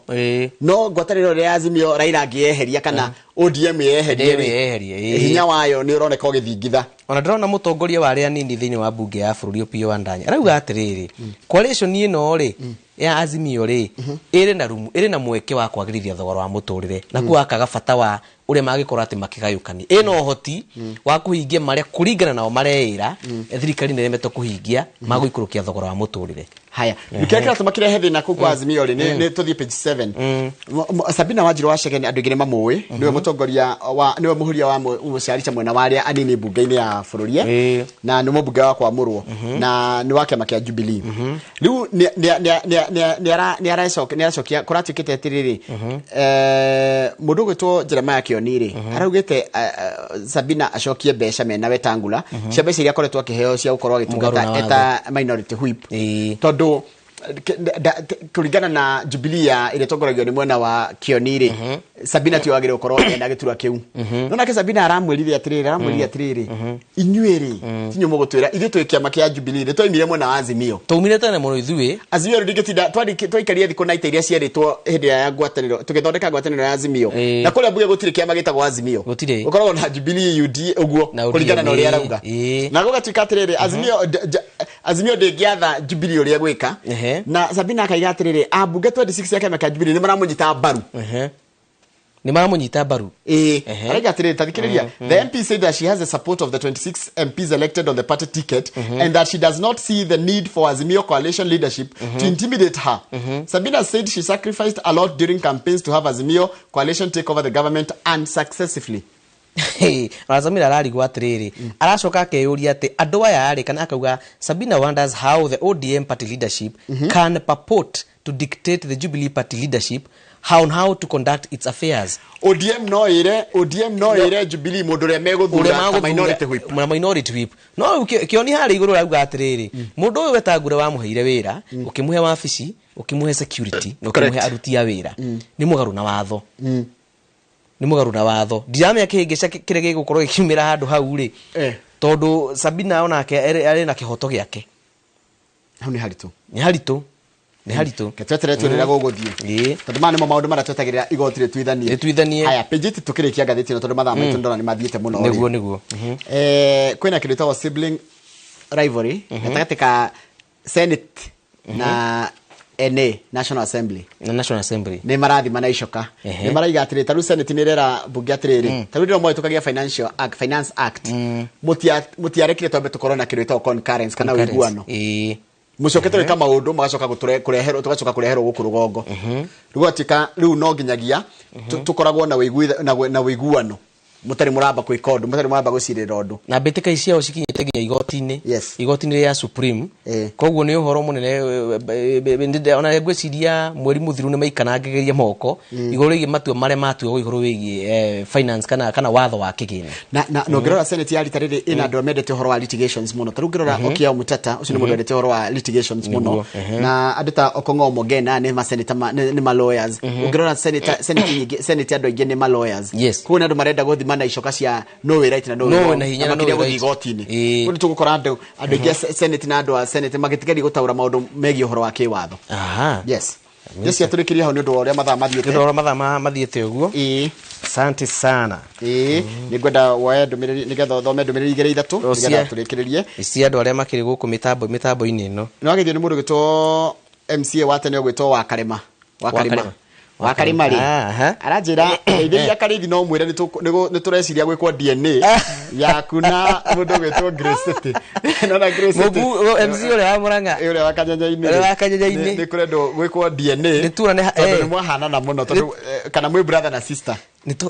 no ngwatanĩro ĩrĩa ya Azimio Raila angĩyeheria kana ODM yeherie hinya wayo nĩ ũroneka ũgĩthingitha. Ona ndĩrona mũtongoria wa arĩa anini thĩinĩ wa mbunge ya bũrũri Opiyo Wandayi arauga atĩrĩrĩ coalition ĩno rĩ ya Azimio rĩ ĩrĩ na rumu ĩrĩ na mweke wa kwagĩrithia thogora wa mũtũrĩre na kuo akaga bata wa ũrĩa mangĩkorwo atĩ makĩgayũkania ĩna ũhoti wa kũhingia marĩa kũringana nao mareĩra thirikari nĩ ĩremetwo kũhingia magũikũrũkia thogora wa mũtũrĩre. Haya, kĩrĩa kĩratũma kĩrehe thĩna kũu kwa Azimio rĩ nĩ tũthiĩ page 7. Sabina Wanjiru wa Chege andũ aingĩ nĩ mamũĩ, nĩwe mũtongoria wa nĩwe mũhuria wa mũciarica mwena wa arĩa anini mbunge-inĩ ya bũrũri na nĩ mũmbunge wa Kwamũrwo na nĩ wa kĩama kĩa Jubilee. Rĩu nĩ aracokia kũratuĩkĩte atĩrĩrĩ mũndũ ũgwĩtwo Jeremiah Kioni rĩ araugĩte Sabina acokie mbeca mena Wetangula cia mbeca iria akoretwo akĩheo cia gũkorwo agĩtungata eta minority whip tondũ kũringana na Jubilee ya ĩrĩa ĩtongoragio nĩ mwena wa Kioni rĩ Sabina tiwe wagĩrĩirwo gũkorwo ena gĩturwa kĩu. No nake Sabina aramwĩrire atĩrĩrĩ inyuĩ rĩ tinyuĩ mũgũtwĩra ithuĩ twĩ kĩama kĩa Jubilee rĩ twaimire mwena wa Azimio. Twaumire tene mũno ithuĩ. Azimio rĩ ndingĩtinda twaikarie thikũ na ita iria cierĩtwo hĩndĩ ya ngwatanĩro tũgĩthondeka ngwatanĩro ya Azimio na kũrĩa mbunge gũtirĩ kĩama gĩtagwo Azimio gũkoragwo na Jubilee UD ũguo kũringana na ũrĩa arauga na gũgatuĩka atĩrĩrĩ Azimio ndĩngĩatha Jubilee ũrĩa gwĩka na Sabina akaiga atĩrĩrĩ ambunge 26 ya kĩama kĩa Jubilee nĩ maramũnyita mbaru. Nĩ maramũnyita mbaru. Araiga atĩrĩrĩ tathikĩrĩria the MP said that she has the support of the 26 MPs elected on the party ticket and that she does not see the need for Azimio coalition leadership to intimidate her. Sabina said she sacrificed a lot during campaigns to have Azimio coalition take over the government unsuccessfully. Ona Samira ararigwo atĩrĩrĩ, aracoka akeyũria atĩ andũ aya rĩ, kana akauga Sabina wonders how the ODM party leadership can purport to dictate the Jubilee party leadership on how to conduct its affairs. ODM no ire, ODM no ire Jubilee mundu uria meguthura ta minority whip. Na minority whip. No kioni hari iguru rauga atiriri, mundu uyu wetangure wamuheire wira, ukimuhe wabici, ukimuhe security, na ukimuhe aruti a wira. Ni mugaru na watho. Ni mugaru na watho. Ndiramenya kihingica kire gigukorwo gikiumira handu hau ri. Tondu Sabina onake ari na kihoto giake. Hau ni haritu. Ni haritu. Ni haritu. Ketwetere twirira guguthie. Tondu maya nimo maundu maria twetagirira igoti rituithanie. Rituithanie. Haya page tukirikia ngatheti ino tondu mathaa maitu ndona ni mathiete muno. Niguo niguo. Kwina kindu gitagwo sibling rivalry gatagati ka Senate na NA, National Assembly. Na National Assembly. Ni marathima na icoka. Ni maraiga atiri taru Senate ni rera bunge atiriri. Taru ndiro moyo tukagia Financial Act, Finance Act. Mutiarekire twambe tukorwo na kindu gitagwo concurrence kana wiguano. Mucokete gwika maundu magacoka gutureherwo tugacoka kureherwo guku rugongo. Rugatuika riu no nginyagia tukoragwo na na wiguano mutari muramba kwika undu mutari muramba gucirira undu na mbitika ici cikinyite nginya igoti-ini. Igoti-ini ria Supreme. Koguo ni uhoro munene ona ngwiciria mweri muthiru ni maikanangigeria moko iguru rigie matua maria matua iguru wigie finance kana watho wa kigina na no ngirora Senate ya rita riri ina andu mendete uhoro wa litigations muno taru ngirora Okiya Mutata ucio ni mundu wendete uhoro wa litigations muno na andu ta Okong'o Mogena ni ma senator ni ma lawyers. Ngirora Senate Senate andu aingi ni ma lawyers. Koguo ni andu marenda guthima na icoka cia no way right na no way na hinya na no way igoti-ini. Kundu tugukora andu aingi Senate na andu a Senate magitigeria gutaura maundu megie uhoro wa kiwatho. Yes. Yes, yaturikiria hau ni undu wa uria mathaa mathiete. Ni undu wa mathaa mathiete uguo. Asante sana. Ningwenda woe ndumiriri nigetha uthome ndumiriri igĩrĩ ithatũ nigetha turikiririe. Ici andu aria makiri guku mitambo-inĩ ĩno. Ni wagithio ni mundu gwitwo MCA wa tene gwitwo wa Karima. Wa Karima. Wa Karima ri. Aranjira ndeithĩrĩria Karithi no mwĩre nĩ tũreciria gwĩkwo DNA yaku na mũndũ gwĩtwo Grace City. Nona Grace City. MC ũrĩa wa Murang'a. Ũrĩa wa Kanyenyainĩ. Ũrĩa wa Kanyenyainĩ. Nĩ kũrendwo gwĩkwo DNA. Nĩ tuonane tondũ nĩ mwahanana mũno tondũ kana mwĩ brother na sister.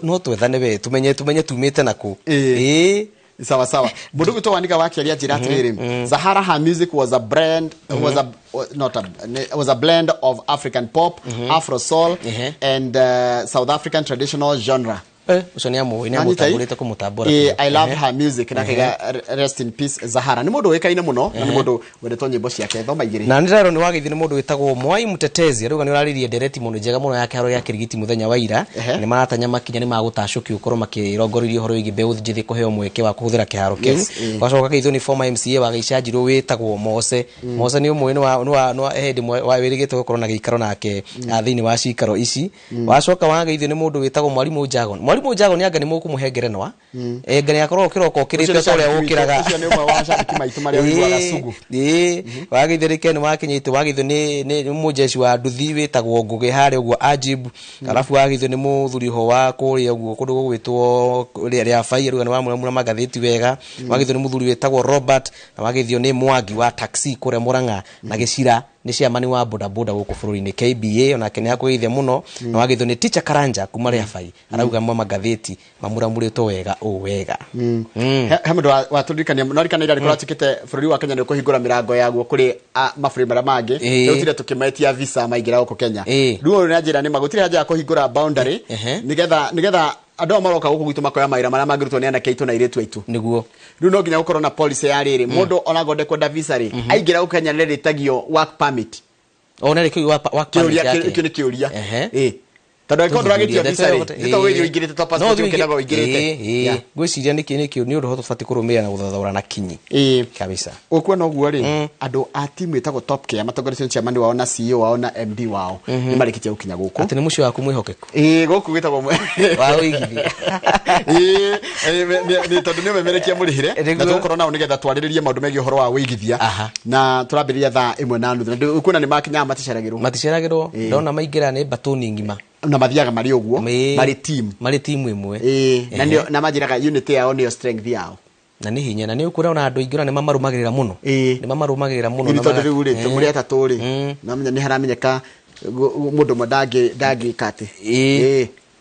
No twethane we tumenye tumĩte nakũ. Sawa sawa. Mundu gwitwo Waniga wakiaria njira atiriri. Zahara, her music was a brand was a not a was a blend of African pop, Afro soul and South African traditional genre. Ucio ni amu ni amutambũrĩte kũmũtambũra. I love her music na kiga rest in peace Zahara. Ni mundu wikaine muno na ni mundu wendetwo nyimbo ciake thoma igiri. Na ndirarwo ni wageithi ni mundu witagwo Mwai Mutetezi arauga ni uraririe ndereti muno njega muno ya kiharo gĩa Kirigiti muthenya wa ira. Ni maratanya makinya ni magutacũkio ukorwo makirongoreirio uhoro wigie mbeũ njĩthĩ kũheo mweke wa kũhũthĩra kĩharo kĩu. Gacoka geithio ni former MCA wa Gĩcanjirũ wĩtagwo Mose. Mose ni ũmwe ni wa hĩndĩ wa wĩrĩgĩte gũkorwo na gĩikaro nake thĩinĩ wa cikaro ici. Wacoka wageithio ni mundu wĩtagwo Mwarimu Jagon. Mwarimu Jagon anga ni mũkũmũhe ngerenwa. Ngene akorwo ũkĩroka ũkĩrĩte ta ũrĩa ũkĩraga. Ũcio nĩ ũmwe wa macambĩki maitũ marĩa ũiguaga sugu. Wageithio rĩke nĩ wakinyĩte wageithio nĩ mũjeshi wa nduthi wĩtagwo Ngũgĩ harĩa ũguo Ajib. Alafu wageithio nĩ mũthuri ho wa kũrĩa ũguo kũndũ gũgwĩtwo rĩa Bai rũgano wa mũramura magathĩti wega. Wageithio nĩ mũthuri wĩtagwo Robert na wageithio nĩ Mwangi wa taxi kũrĩa Murang'a na Gĩcira nĩ ciamani wa boda boda gũkũ bũrũri-inĩ KBA onake nĩ akũgeithia mũno na wageithio nĩ Teacher Karanja kuma rĩa Bai arauga mwa magathĩti mamuramurĩtwo wega ũ wega. He mũndũ watũririkania no ririkana ira rĩkorwo atuĩkĩte bũrũri wa Kenya nĩ ũkũhingũra mĩrango yaguo kũrĩ mabũrũri marĩa mangĩ rĩu tire tũkĩmetia visa maingĩra gũkũ Kenya. Rĩu ũyũ nĩ anjĩra nĩ ma gũtirĩ haja ya kũhingũra boundary nĩgetha andũ aya maroka gũkũ gwitũ makoya mawĩra marĩa mangĩrutwo nĩ anake aitũ na airĩtu aitũ. Nĩguo. Rĩu no nginya gũkorwo na policy ya rĩrĩ mũndũ ona ndekwenda visa rĩ aingĩra gũkũ Kenya nĩrĩtagio work permit. Ona rĩ kĩu work permit yake. Kĩu nĩ kĩũria. Tondũ angĩkorwo ndũragĩtio visa rĩ nĩ ta ũgĩthiĩ ũingĩrĩte ta passport ũkĩendaga ũingĩrĩte. Ngwĩciria nĩ ũndũ tũbatiĩ kũrũmĩrĩra na gũthathaũra na kinyi. Kabisa. Ũkuona ũguo rĩ andũ a timu ĩtagwo Top Care matongoretio nĩ chairman wao na CEO wao na MD wao nĩ marĩkĩtie gũkinya gũkũ. Atĩ nĩ mũciĩ waku mwĩhokeku. Gũkũ gwĩtagwo wa ũigithia. Nĩ tondũ nĩ ũmemerekia mũrĩhĩre na tũgũkorwo nao nĩgetha twarĩrĩrie maũndũ megiĩ ũhoro wa ũigithia na tũrambĩrĩria thaa 1:30 na ũkuona nĩ makinyaga maticeragĩrwo. Maticeragĩrwo ndona maingĩra nĩ batoni ng'ima. Na mathiaga marĩ ũguo marĩ team. Marĩ timu ĩmwe. Na nĩo na manjĩraga unity yao nĩyo strength yao. Na nĩ hinya na nĩ ũkuona ona andũ aingĩ ona nĩ mamarũmagĩrĩra mũno. Nĩ mamarũmagĩrĩra mũno. Nĩ tondũ rĩu rĩ tũmũrĩ atatũ rĩ na menya nĩ haramenyeka mũndũ ũmwe ndangĩka atĩ.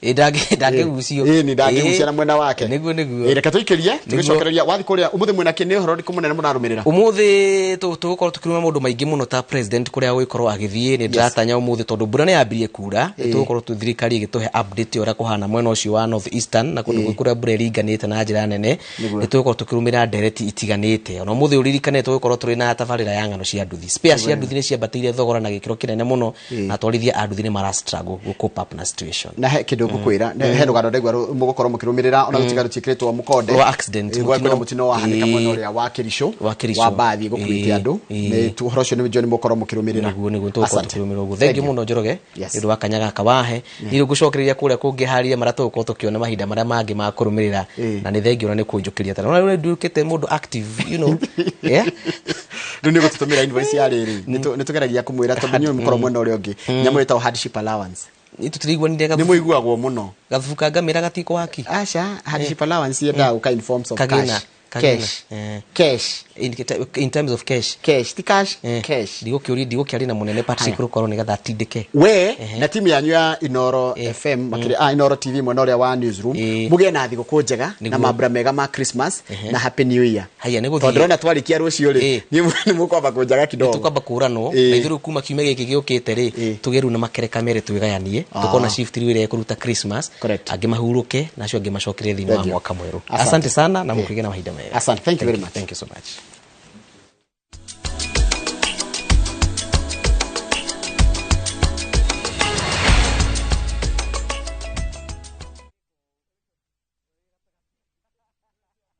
Ndangĩgucio. Ĩni ndangĩgucia na mwena wake. Nĩguo nĩguo. Reke tũikĩrie tũgĩcokereria wathi kũrĩa ũmũthĩ mwena kĩ nĩ ũhoro ũrĩkũ mũnene mũrarũmĩrĩra? Ũmũthĩ tũgũkorwo tũkĩrũma maũndũ maingĩ mũno ta president kũrĩa agũgĩkorwo agĩthiĩ. Nĩ ndĩratanya ũmũthĩ tondũ mbura nĩ yambirie kura, tũgũkorwo thirikari ĩgĩtũhe update ũrĩa kũhana mwena ũcio wa North Eastern na kũndũ kũrĩa mbura ĩringanĩte na njĩra nene. Nĩ tũgũkorwo tũkĩrũmĩrĩra ndereti itiganĩte. Ona ũmũthĩ ũririkane tũgũkorwo tũrĩ na tabarĩra ya ng'ano cia nduthi. Spare cia nduthi nĩ ciambatĩire thogora na gĩkĩro kĩnene mũno, na atwarithia a nduthi nĩ mara struggle gũ cope up na situation. Na he kĩndũ ngũkwĩra, he rũgano ndaigua mũgũkorwo mũkĩrũmĩrĩra ona gũtiga rũtiĩkĩrĩtwo mũkonde rwa accident, kwĩna mũtino wahanĩka mwena ũrĩa wa Kericho wa mbathi gũkuĩte andũ. Nĩ ũhoro ũcio nĩ njũĩ nĩ mũgũkorwo mũkĩrũmĩrĩra. Nĩguo nĩguo tũgũkorwo tũkĩrũmĩrĩra ũguo. Thengiũ mũno Njoroge nĩ ũndũ wa kanya gaka wahe. Niĩ ngũcokereria kũrĩa kũngĩ harĩria marĩa tũgũkorwo tũkĩona mahinda marĩa mangĩ ma kũrũmĩrĩra, na nĩ thengiũ na nĩ kũnjũkĩria tara. Ona rĩu nduĩkĩte mũndũ active, you know. Yeah. Rĩu nĩ gũtũtũmĩra invoice ya rĩrĩ. Nĩ tũgeragia kũmwĩra tondũ inyuĩ mũkorwo mwena ũrĩa ũngĩ. Nyamũ ĩtagwo hardship allowance. Tũtiriguanire nĩ mũiguagwo mũno. Gathubu ka ngamĩra gatikwo haki. Aca, hardship allowance yendaga gũka in forms of cash. Cash. Cash. In terms of cash. Cash. Ti cash. Cash. Ndigũkĩũria ndigũkĩaria na mũnene Patrick Rũkoro nĩgetha atindĩke. We na timu yanyu ya Inoro FM makĩria Inoro TV mwena ũrĩa wa newsroom mũgĩe na thigũkũ njega na mambura mega ma Christmas na Happy New Year. Haya nĩ gũthiĩ. Tondũ ndĩrona twarĩkia rũciũ rĩ nĩ mũkwamba kũnjaga kidogo. Nĩ tũkwamba kũranwo na ithuĩ rĩu kuma kiumia gĩkĩ gĩũkĩte rĩ tũgĩe rĩu na makereka merĩ twĩgayanie tũkona shift rĩu ĩrĩa ĩkũruta Christmas angĩ mahurũke na acio angĩ macokere thĩinĩ wa mwaka mwerũ. Asante sana na mũkĩgĩe na mahinda mega. Asante. Thank you very much. Thank you so much.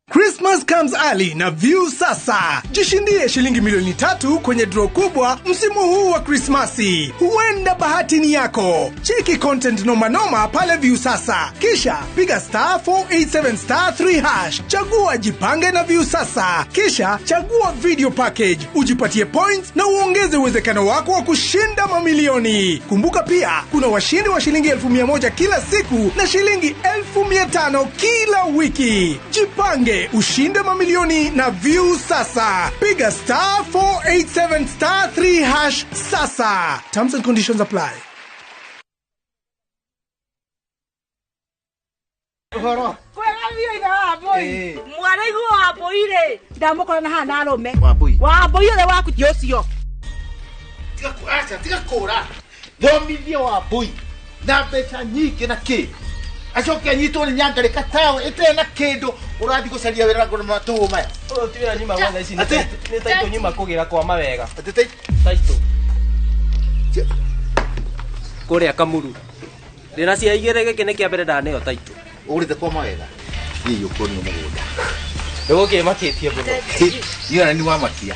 Christmas comes early na View Sasa. Jishindie shilingi milioni 3 kwenye draw kubwa msimu huu wa Krismasi. Huenda bahati ni yako. Cheki content noma noma pale View Sasa. Kisha piga *487*3#. Chagua jipange na View Sasa. Kisha chagua video package. Ujipatie points na uongeze uwezekano wako wa kushinda mamilioni. Kumbuka pia kuna washindi wa shilingi 1,100 kila siku na shilingi 1,500 kila wiki. Jipange ushinde mamilioni na View Sasa. Piga *487*3# sasa. Terms and conditions apply. Acoke anyitwo nĩ nyangarĩka tawe ĩtarĩ na kĩndũ ũrathiĩ gũcaria wĩra ngũrũ matũhũ maya. Ũyũ ti wĩra nyuma gwetha ici nĩ taitũ nyuma kũgĩra kwa mawega. Atĩ taitũ kũrĩa Kamuru. Ndĩna cia igĩrĩ gĩkĩ nĩ kĩa mbere ndaneo taitũ. Ũgũrĩte kwa mawega. Thiĩ ũkuonio mũgũnda. Ndũgũkĩmakĩtie mũno. Niĩ ona nĩ wamakia.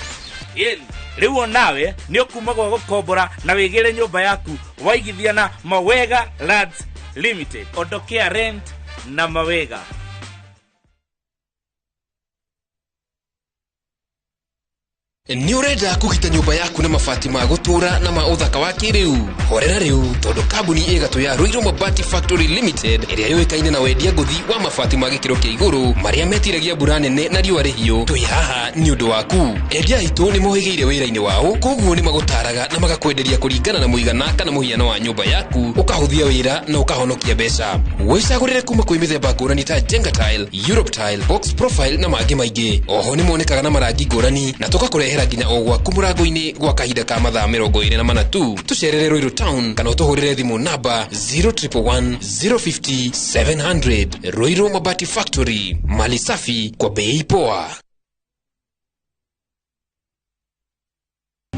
Rĩu onawe nĩ ũkuma gwa gũkombora na wĩgĩre nyũmba yaku waigithia na Mawega Lands Limited. Ondokea rent na Mawega. Nĩ ũrenda kũgita nyũmba yaku na mabati ma gũtũra na ma ũthaka wa kĩrĩu? Horera rĩu tondũ kambuni ĩgatũ ya Ruiru Mabati Factory Limited ĩrĩa yũĩkaine na wendia ngũthi wa mabati ma gĩkĩro kĩa igũrũ marĩa metiragia mbura nene na riũa rĩhiũ, twĩ haha nĩ ũndũ waku. Endia aitũ nĩ mohĩgĩire wĩra-inĩ wao, koguo nĩ magũtaraga na magakwenderia kũringana na mũigana kana mũhiano wa nyũmba yaku, ũkahũthia wĩra na ũkahonokia mbeca. Wĩcagũrĩre kuma kwĩ mĩthemba ngũrani ta Jenga Tile, Europe Tile, Box Profile na mangĩ maingĩ. Oho nĩ monekaga na marangi ngũrani na tũgakũrehera nginya o gwaku mũrango-inĩ gwa kahinda ka mathaa 24 tu. Tũcerere Ruiru Town kana ũtũhũrĩre thimũ namba 0111 050 700. Ruiru Mabati Factory, mali safi kwa bei poa.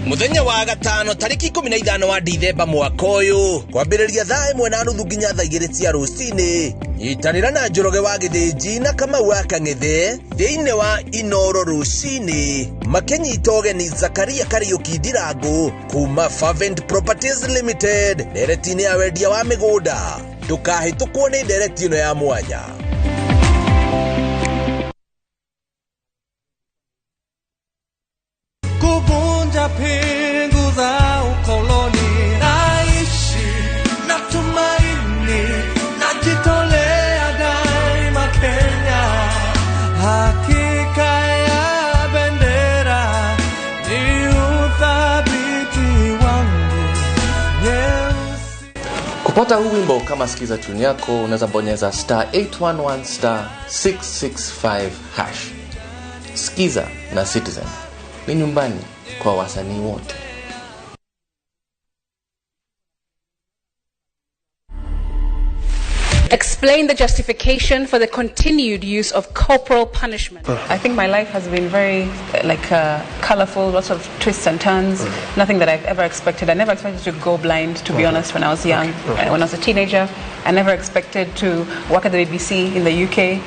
Muthenya wa gatano tariki 15 wa Dithemba mwaka ũyũ kwambĩrĩria thaa 1:30 nginya thaa 2 cia rũcinĩ nyitanĩra na Njoroge wa Gĩthĩnji na Kamau wa Kang'ethe thĩinĩ wa Inoro rũcinĩ makĩnyita ũgeni Zakaria Kariũki Ndirangu kuma Fervent Properties Limited ndereti-inĩ ya wendia wa mĩgũnda. Ndũkahĩtũkwo nĩ ndereti ĩno ya mwanya. Kuvunja pingu za ukoloni, naishi na tumaini, najitolea daima Kenya. Hakika ya bendera ni uthabiti wangu nyeusi. Kupata huu wimbo kama skiza tune yako, unaweza bonyeza star 811 star 665 hash. Skiza na Citizen ni nyumbani kwa wasanii wote. Explain the justification for the continued use of corporal punishment. I think my life has been very colorful, lots of twists and turns, nothing that I've ever expected. I never expected to go blind, to be honest, when I was young. When I was a teenager, I never expected to work at the BBC in the UK.